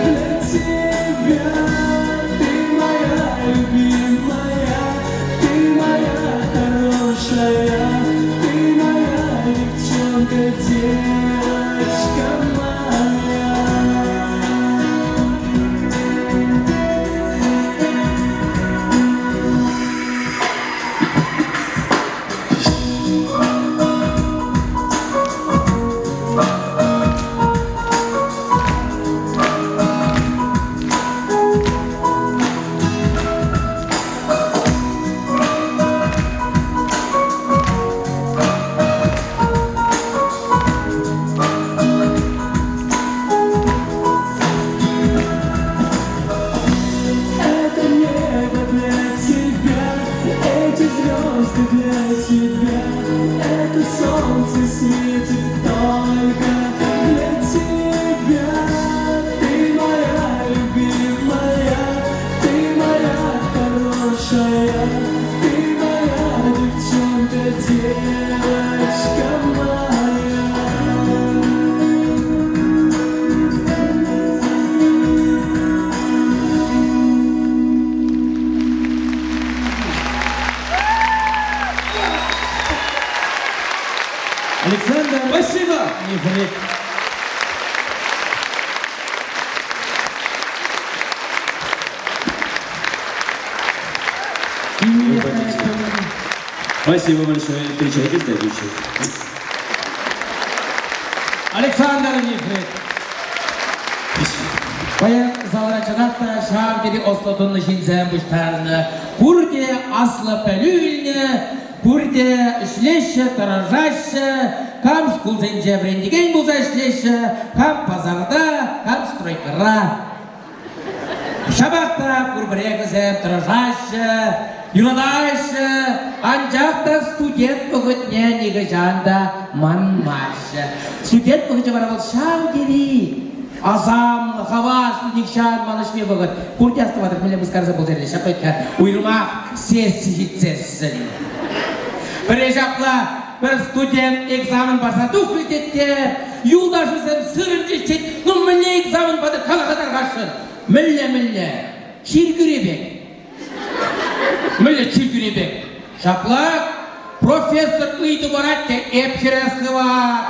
для тебя. Ты моя любимая, ты моя хорошая, ты моя девчонка, девочка моя. Это небо для тебя, эти звезды для тебя, это солнце светит только для тебя. Ты моя любимая, ты моя хорошая, ты моя девчонка, девочка моя. Александр Спасибо! Нефрит. Спасибо большое. Встречайте следующих. Александр Нефрит. Паян залра чӑнах та ҫав тери ӑслӑ-тӑнлӑ ҫынсем пуҫтарӑннӑ. Пурте аслӑ пӗлӳ илнӗ, пурте ӗҫлеҫҫӗ, тӑрӑшаҫҫӗ, кам шкулсенче вӗрентекен пулса ӗҫлеҫҫӗ, кам пасарта, кам стройкӑра. Ҫапах та пурпӗрех вӗсем тӑрӑшаҫҫӗ, юратаҫҫӗ, анчах та студент вӑхӑтне нихӑҫан та манмаҫҫӗ. Студент вӑхӑчӗ вара вӑл ҫав тери асамлӑ, хаваслӑ, нихҫан манӑҫми вӑхӑт. Пурте астӑватӑр, мӗнле мыскараса пулса ҫапла уйрӑмах сесси ҫитсессӗн. Пӗрре ҫапла пӗр студент экзамен парса тухрӗ тет те, юлташӗсем сырӑнчӗҫ тет, ну мӗнле экзамен патӑр кала-ха тархасшӑн. Мӗнле-мӗнле? Чиркӳре пек. Мӗнле чиркӳре пек? Ҫапла профессор ыйту парать те эп хӗрес хывап.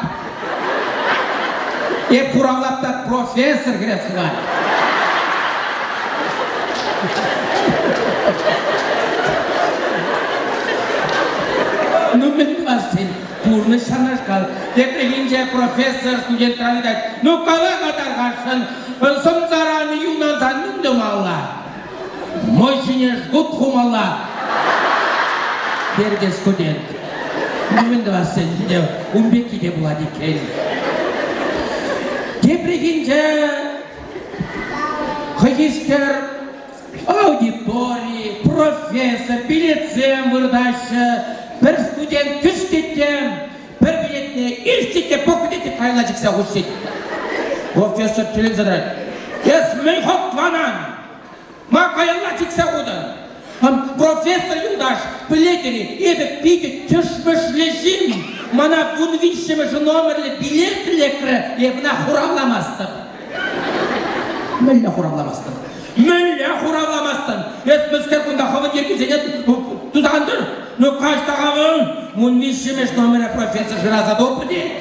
Эп хуравлап та профессор хӗрес хывать. Ну мӗн тӑвас тен, пурнӑҫ ҫавнашкал. Тепрехинче профессор студентран ыйтать, ну кала-ха тархасшӑн, сӑмсаран юнансан мӗн тумалла? Мӑй ҫине жгут хумалла, терӗ те студент. Ну, мӗн тӑвас ӗнтӗ, ун пекки те пулать иккен. Тепрехинче хӑйхискер аудитори, профессор, билетсем выртаҫҫӗ. Пӗр студент кӗске те, пӗр билетне илчӗ те пӑхрӗ те каялла чиксе хучӗ. Профессор тӗлӗнсе тӑрать. Эс мӗн хӑтланан? Ма каялла чиксе хутӑн? Профессор юлташ, пӗлетӗр-и, эпӗ питӗ тӗшмӗшлӗ ҫын. Мана 13-мӗш номерлӗ билет лекрӗ, эп ӑна хуравламастӑп. Мӗнле хуравламастӑн? Мӗнле хуравламастӑн? Эс мӗскер кунта хӑвӑн йӗркисене тусан тӑр? Ну, каҫ-та-ха вӑл. 13-мӗш номере профессор шыраса тупрӗ тет.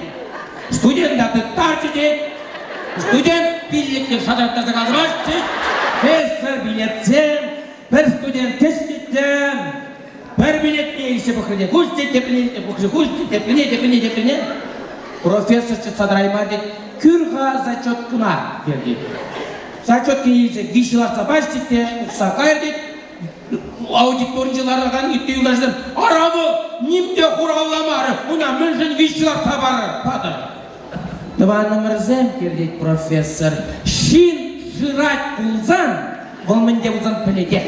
Студента тыттарчӗ тет. Студент пиллӗкне шатӑрттарса калаҫмасть тет. Профессор билетсем, пӗр студент кӗҫ пӗр билетне илсе пӑхрӗ те куҫ тет, теприне илсе пӑхрӗ, куҫ тет, теприне, теприне, теприне. Профессор чӑтса тӑраймарӗ тет, кӳр-ха зачеткӑна, терӗ тет. Зачетки илсе виҫ лартса пачӗ тет те тухса кайрӗ тет. Аудиторинче ларакан ытти юлташсем, ара вӑл ним те хуравламарӗ, уна мӗншӗн виҫ лартса патӑр? Тӑванӑмӑрсем, тет профессор, ҫын шырать пулсан, вӑл мӗн те пулсан пӗлетех.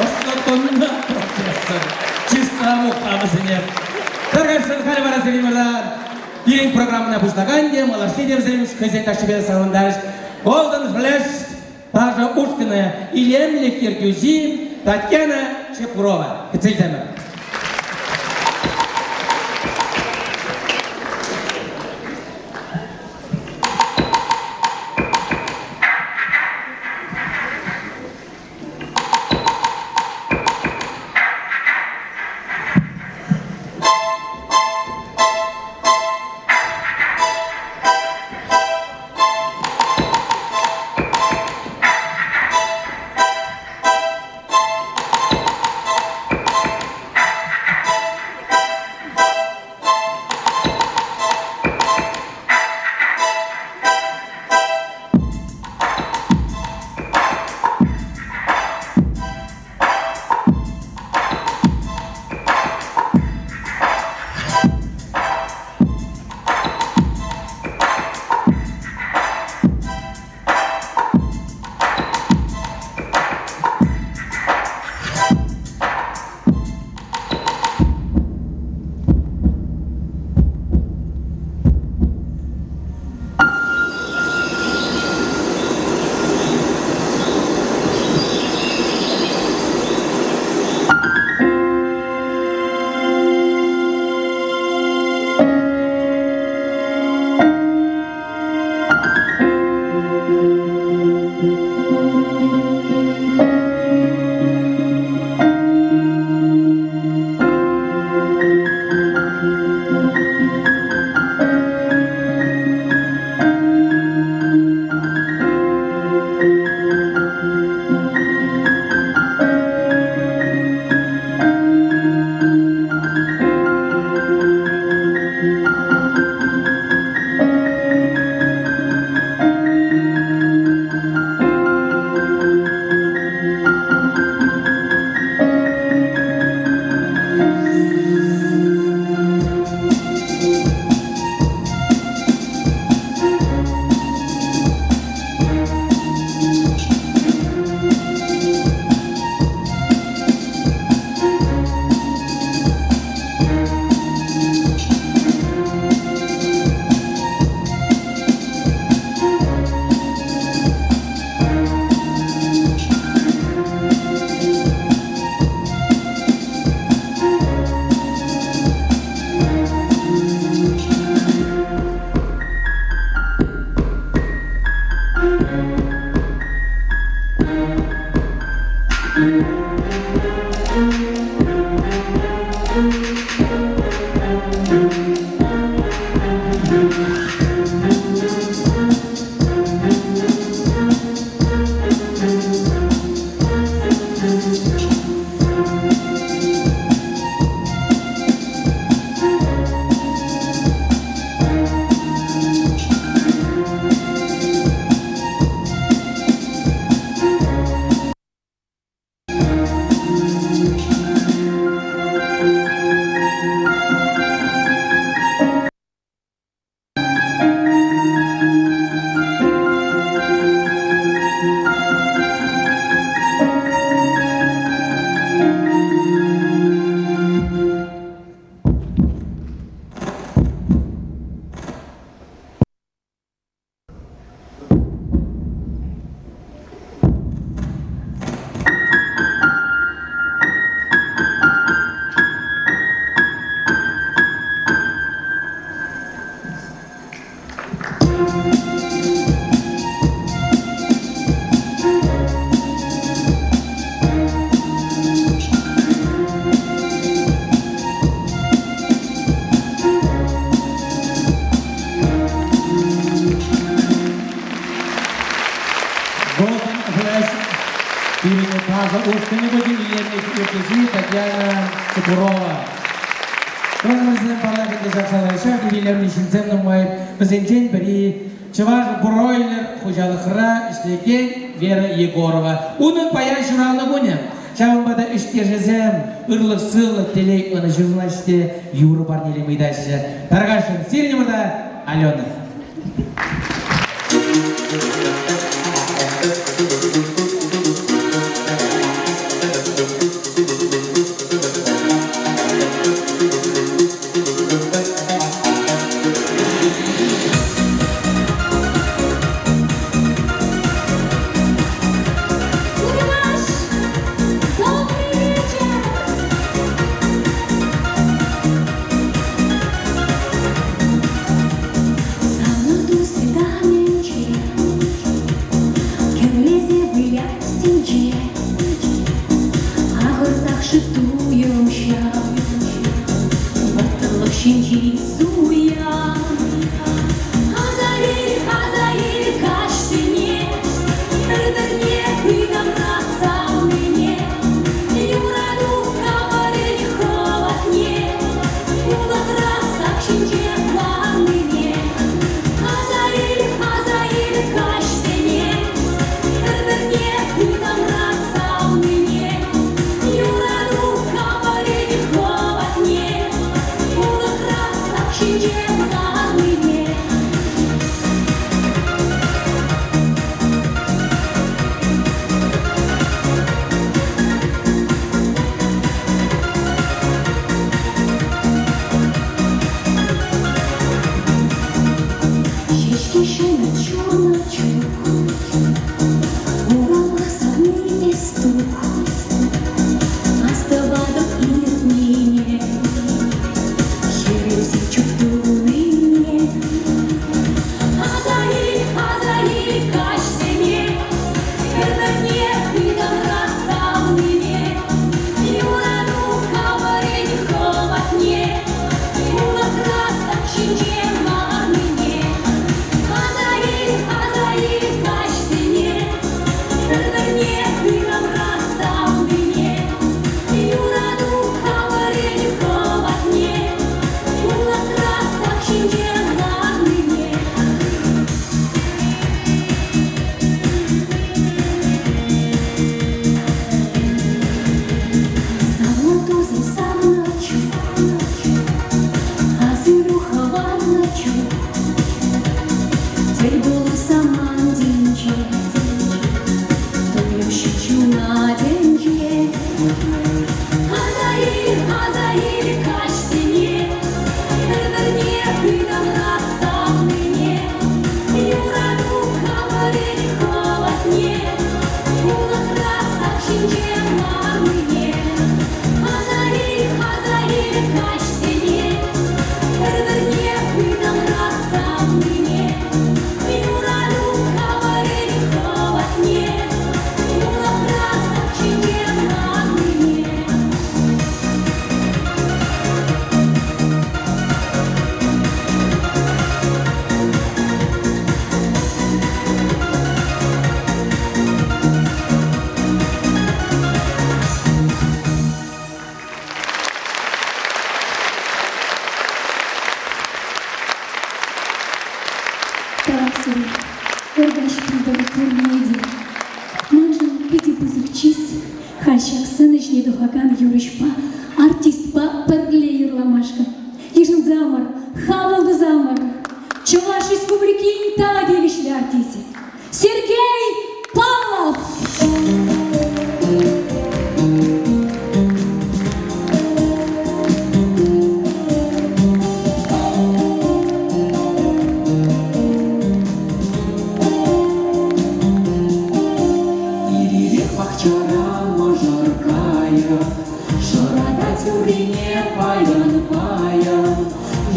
Ӑслӑ-тӑнлӑ профессор, чысла мухтав вӗсене. Тӑрӑшӑр халь вара сирӗн пирӗн программӑна пуҫлакан те, малашне те вӗсем хӑйсен ташшипе савӑнтарӗҫ. Golden Flash ташӑ ушкӑнӗ илемлӗх ертӳҫи Татьяна Чепурова. Кӗтсе илсемӗр. Пирӗн ташӑ ушкӑнӗ пулчӗ илемлӗх ертӳҫи Татьяна Чепурова. Тӑванӑмӑрсем паллах ӗнтӗ ҫак салара ҫав тери илемлӗ ҫынсем нумай. Вӗсенчен пӗри Чӑваш бройлер хуҫалӑхра ӗҫлекен Вера Егорова. Унӑн паян ҫуралнӑ кунӗ. Ҫавӑнпа та ӗҫтешӗсем ырлӑх-сывлӑх, телей, ӑнӑҫу сунаҫҫӗ те юрӑ парнелеме ыйтаҫҫӗ. Тархасшӑн, сирӗн умӑрта Алена. Курмаш, добрый вечер! Савнӑ свиданинче Кӗрлесе вылять тӗнче. Ахӑрсах ши туйӑм ҫав, Вӑрттӑнлӑх ҫинчи суя. Аса ил, аса ил каҫсене, Пӗр-пӗрне ытамра савнине, Юрату капӑрӗн хӑватне, Улӑхра сак ҫинче ларнине. Аса ил, аса ил каҫсене, Пӗр-пӗрне ытамра савнине, Юрату капӑрӗн хӑватне, Улӑхра сак ҫинче ларнине. Ҫеҫке ҫӗнӗ чунӑ чух, Урама савни эс тух. Астӑватӑп иртнине, Хӗрелсе чуптунине. Аса ил, аса ил каҫсене, Пӗр-пӗрне ытамра савнине, Юрату капӑрӗн хӑватне, Улӑхра сак ҫинче ларнине. Аса ил, аса ил каҫсене, Пӗр-пӗрне ытамра савнине, Юрату капӑрӗн хӑватне, Улӑхра сак ҫинче ларнине. Савнӑ тусӑм, савнӑ чух, Асилӳ хӑварнӑ чух, Тӗл пулу самантӗнче, Туйӑм ҫут ҫунатӗнче. Аса ил, аса ил каҫсене, Пӗр-пӗрне ытамра савнине, Юрату капӑрӗн хӑватне, Улӑхра сак ҫинче ларнине. Аса ил, аса ил каҫсене, Пӗр-пӗрне ытамра савнине, Юрату капӑрӗн хӑватне, Улӑхра сак ҫинче ларнине. Тавах сире, ыркаҫ пултӑр пурне те. Маншӑн питӗ пысӑк чыс халь ҫак сцена ҫине тухакан юрӑҫпа, артистпа пӗрле юрламашкӑн. Йышӑнсамӑр, хапӑл тусамӑр, Чӑваш Республикин тава тивӗҫлӗ артисчӗ Сергей Павлов! Ир-ирех пахчара мӑшӑр кайӑк Шӑратать юррине паян-паян.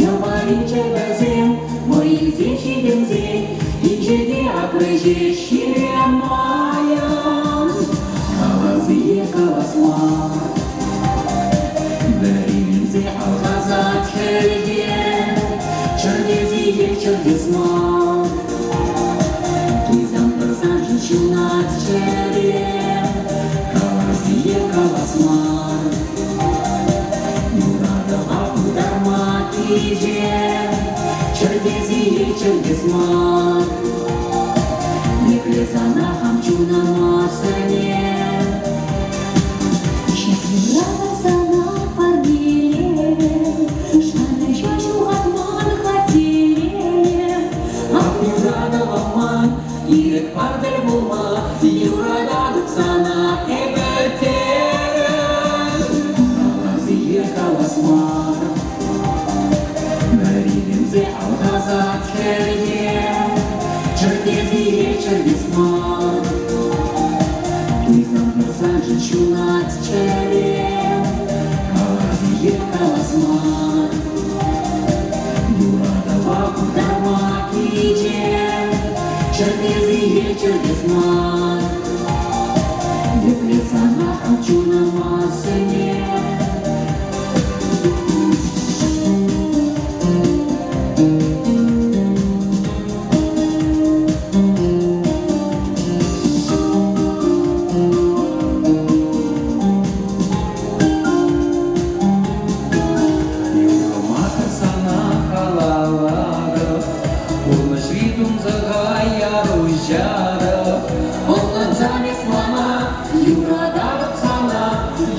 Йӑваринче вӗсем вӑй илсе ҫитӗнсен Инҫете акрӗҫ ҫире майӑн. Калас-и калас мар, Вӗриленсе алхасать хӗлхем, Чӗртес-и чӗртес мар. Туйсан тӑрсан ҫунать чӗрем. чӗртес мар. Епле сана хам чунӑма сӗнем. Ҫак юрра сана парнелем, шанӑҫа ҫухатман-ха телейӗм. Ах, юратӑвӑм ман, ирӗк пар тӗл пулма, юрататӑп сана эпӗ терӗм. Калас-и е калас мар, вӗриленсе алхасать хӗлхем, чӗртес-и е чӗртес мар. Туйсан пӗр саншӑн ҫунать чӗрем, калас-и е калас мар. Юратӑва пытарма кичем, чӗртес-и е чӗртес мар. Епле сана хам чунӑма сӗнем. Юрӑма сана халаллатӑп, пурнӑҫри тунсӑха яр уҫатӑп. Ӑнлансам эс мана, юрататӑп сана,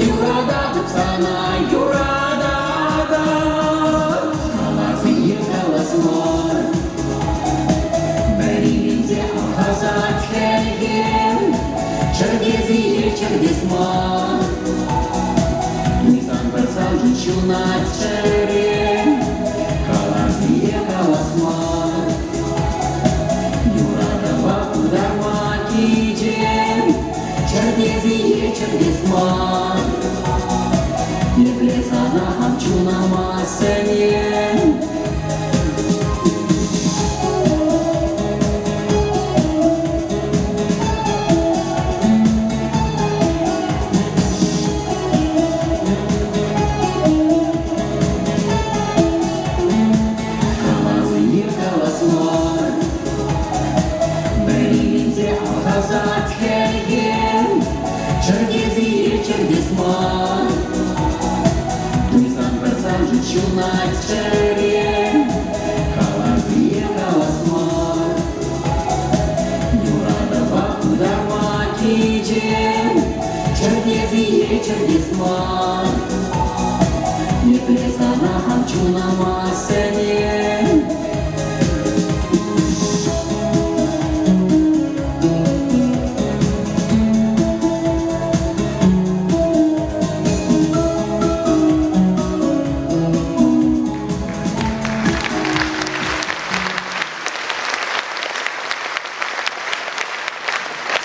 юрататӑп сана, юрататӑп. Калас-и е калас мар, вӗриленсе алхасать хӗлхем, чӗртес-и е чӗртес мар. Туйсан пӗр саншӑн ҫунать чӗрем, калас-и е калас мар. Юратӑва пытарма кичем, чӗртес-и е чӗртес мар. Епле сана хам чунӑма сӗнем. Калас-и е калас мар, вӗриленсе алхасать хӗлхем, чӗртес-и е чӗртес мар. Туйсан пӗр саншӑн ҫунать чӗрем, калас-и е калас мар. Юратӑва пытарма кичем, чӗртес-и е чӗртес мар. Епле сана хам чунӑма сӗнем.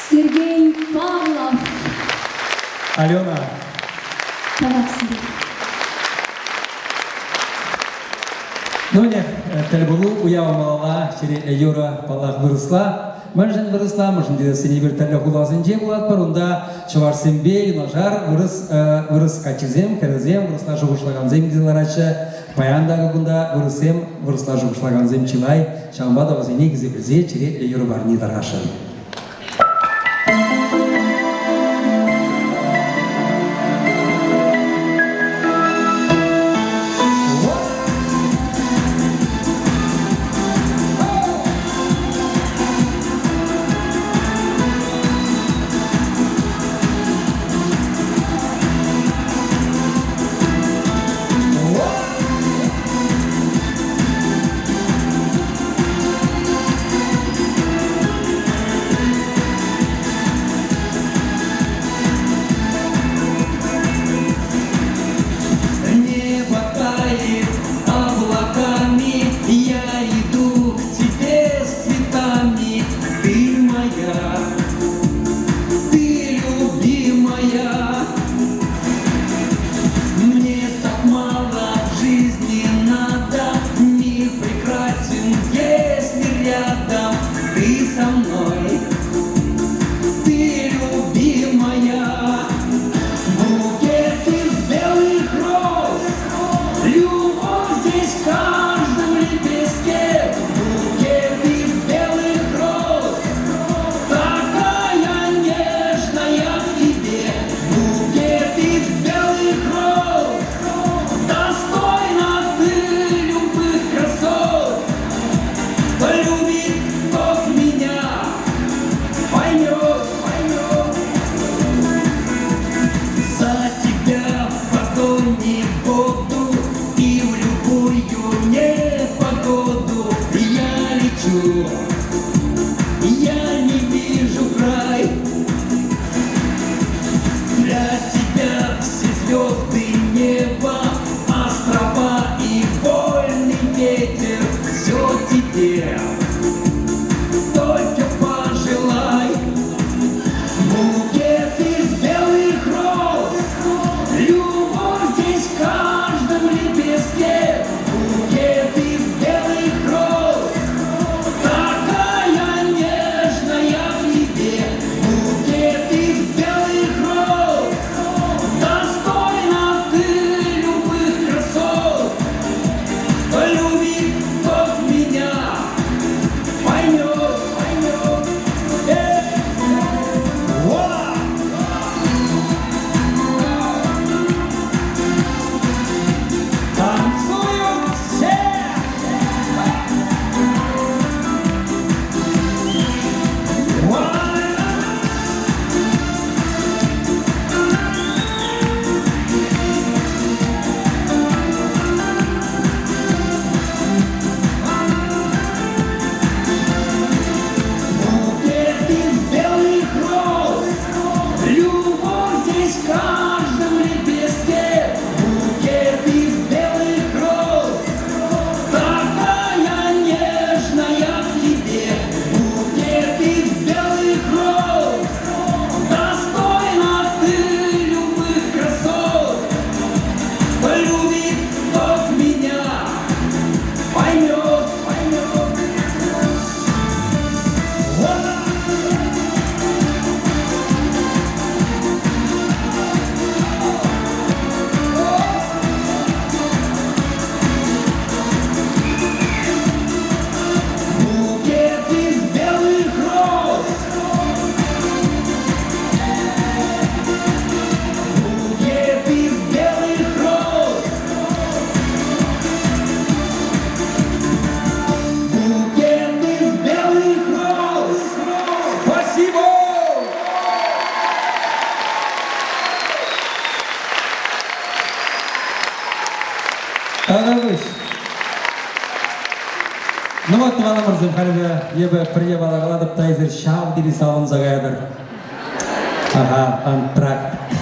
Сергей Павлов. Алена. Тавах сире. Ну, не, тӗлпулу уява малалла черетлӗ юрӑ, паллах, вырӑсла. Мӗншӗн вырӑсла, мӗншӗн тесен эпир тӗрлӗ хуласенче пулатпӑр, унта чӑвашсемпе юнашар вырӑс, вырӑс каччисем, хӗрӗсем, вырӑсла шухӑшлакансем килсе лараҫҫӗ. Паян та кунта вырӑссем, вырӑсла шухӑшлакансем чылай, ҫавӑнпа та вӗсене хисеплесе черетлӗ юрӑ парни тархасшӑн. тӑванӑмӑрсем, халӗ эпӗ пӗр япала калатӑп та эсир ҫав тери савӑнса каятӑр. Ага, антракт.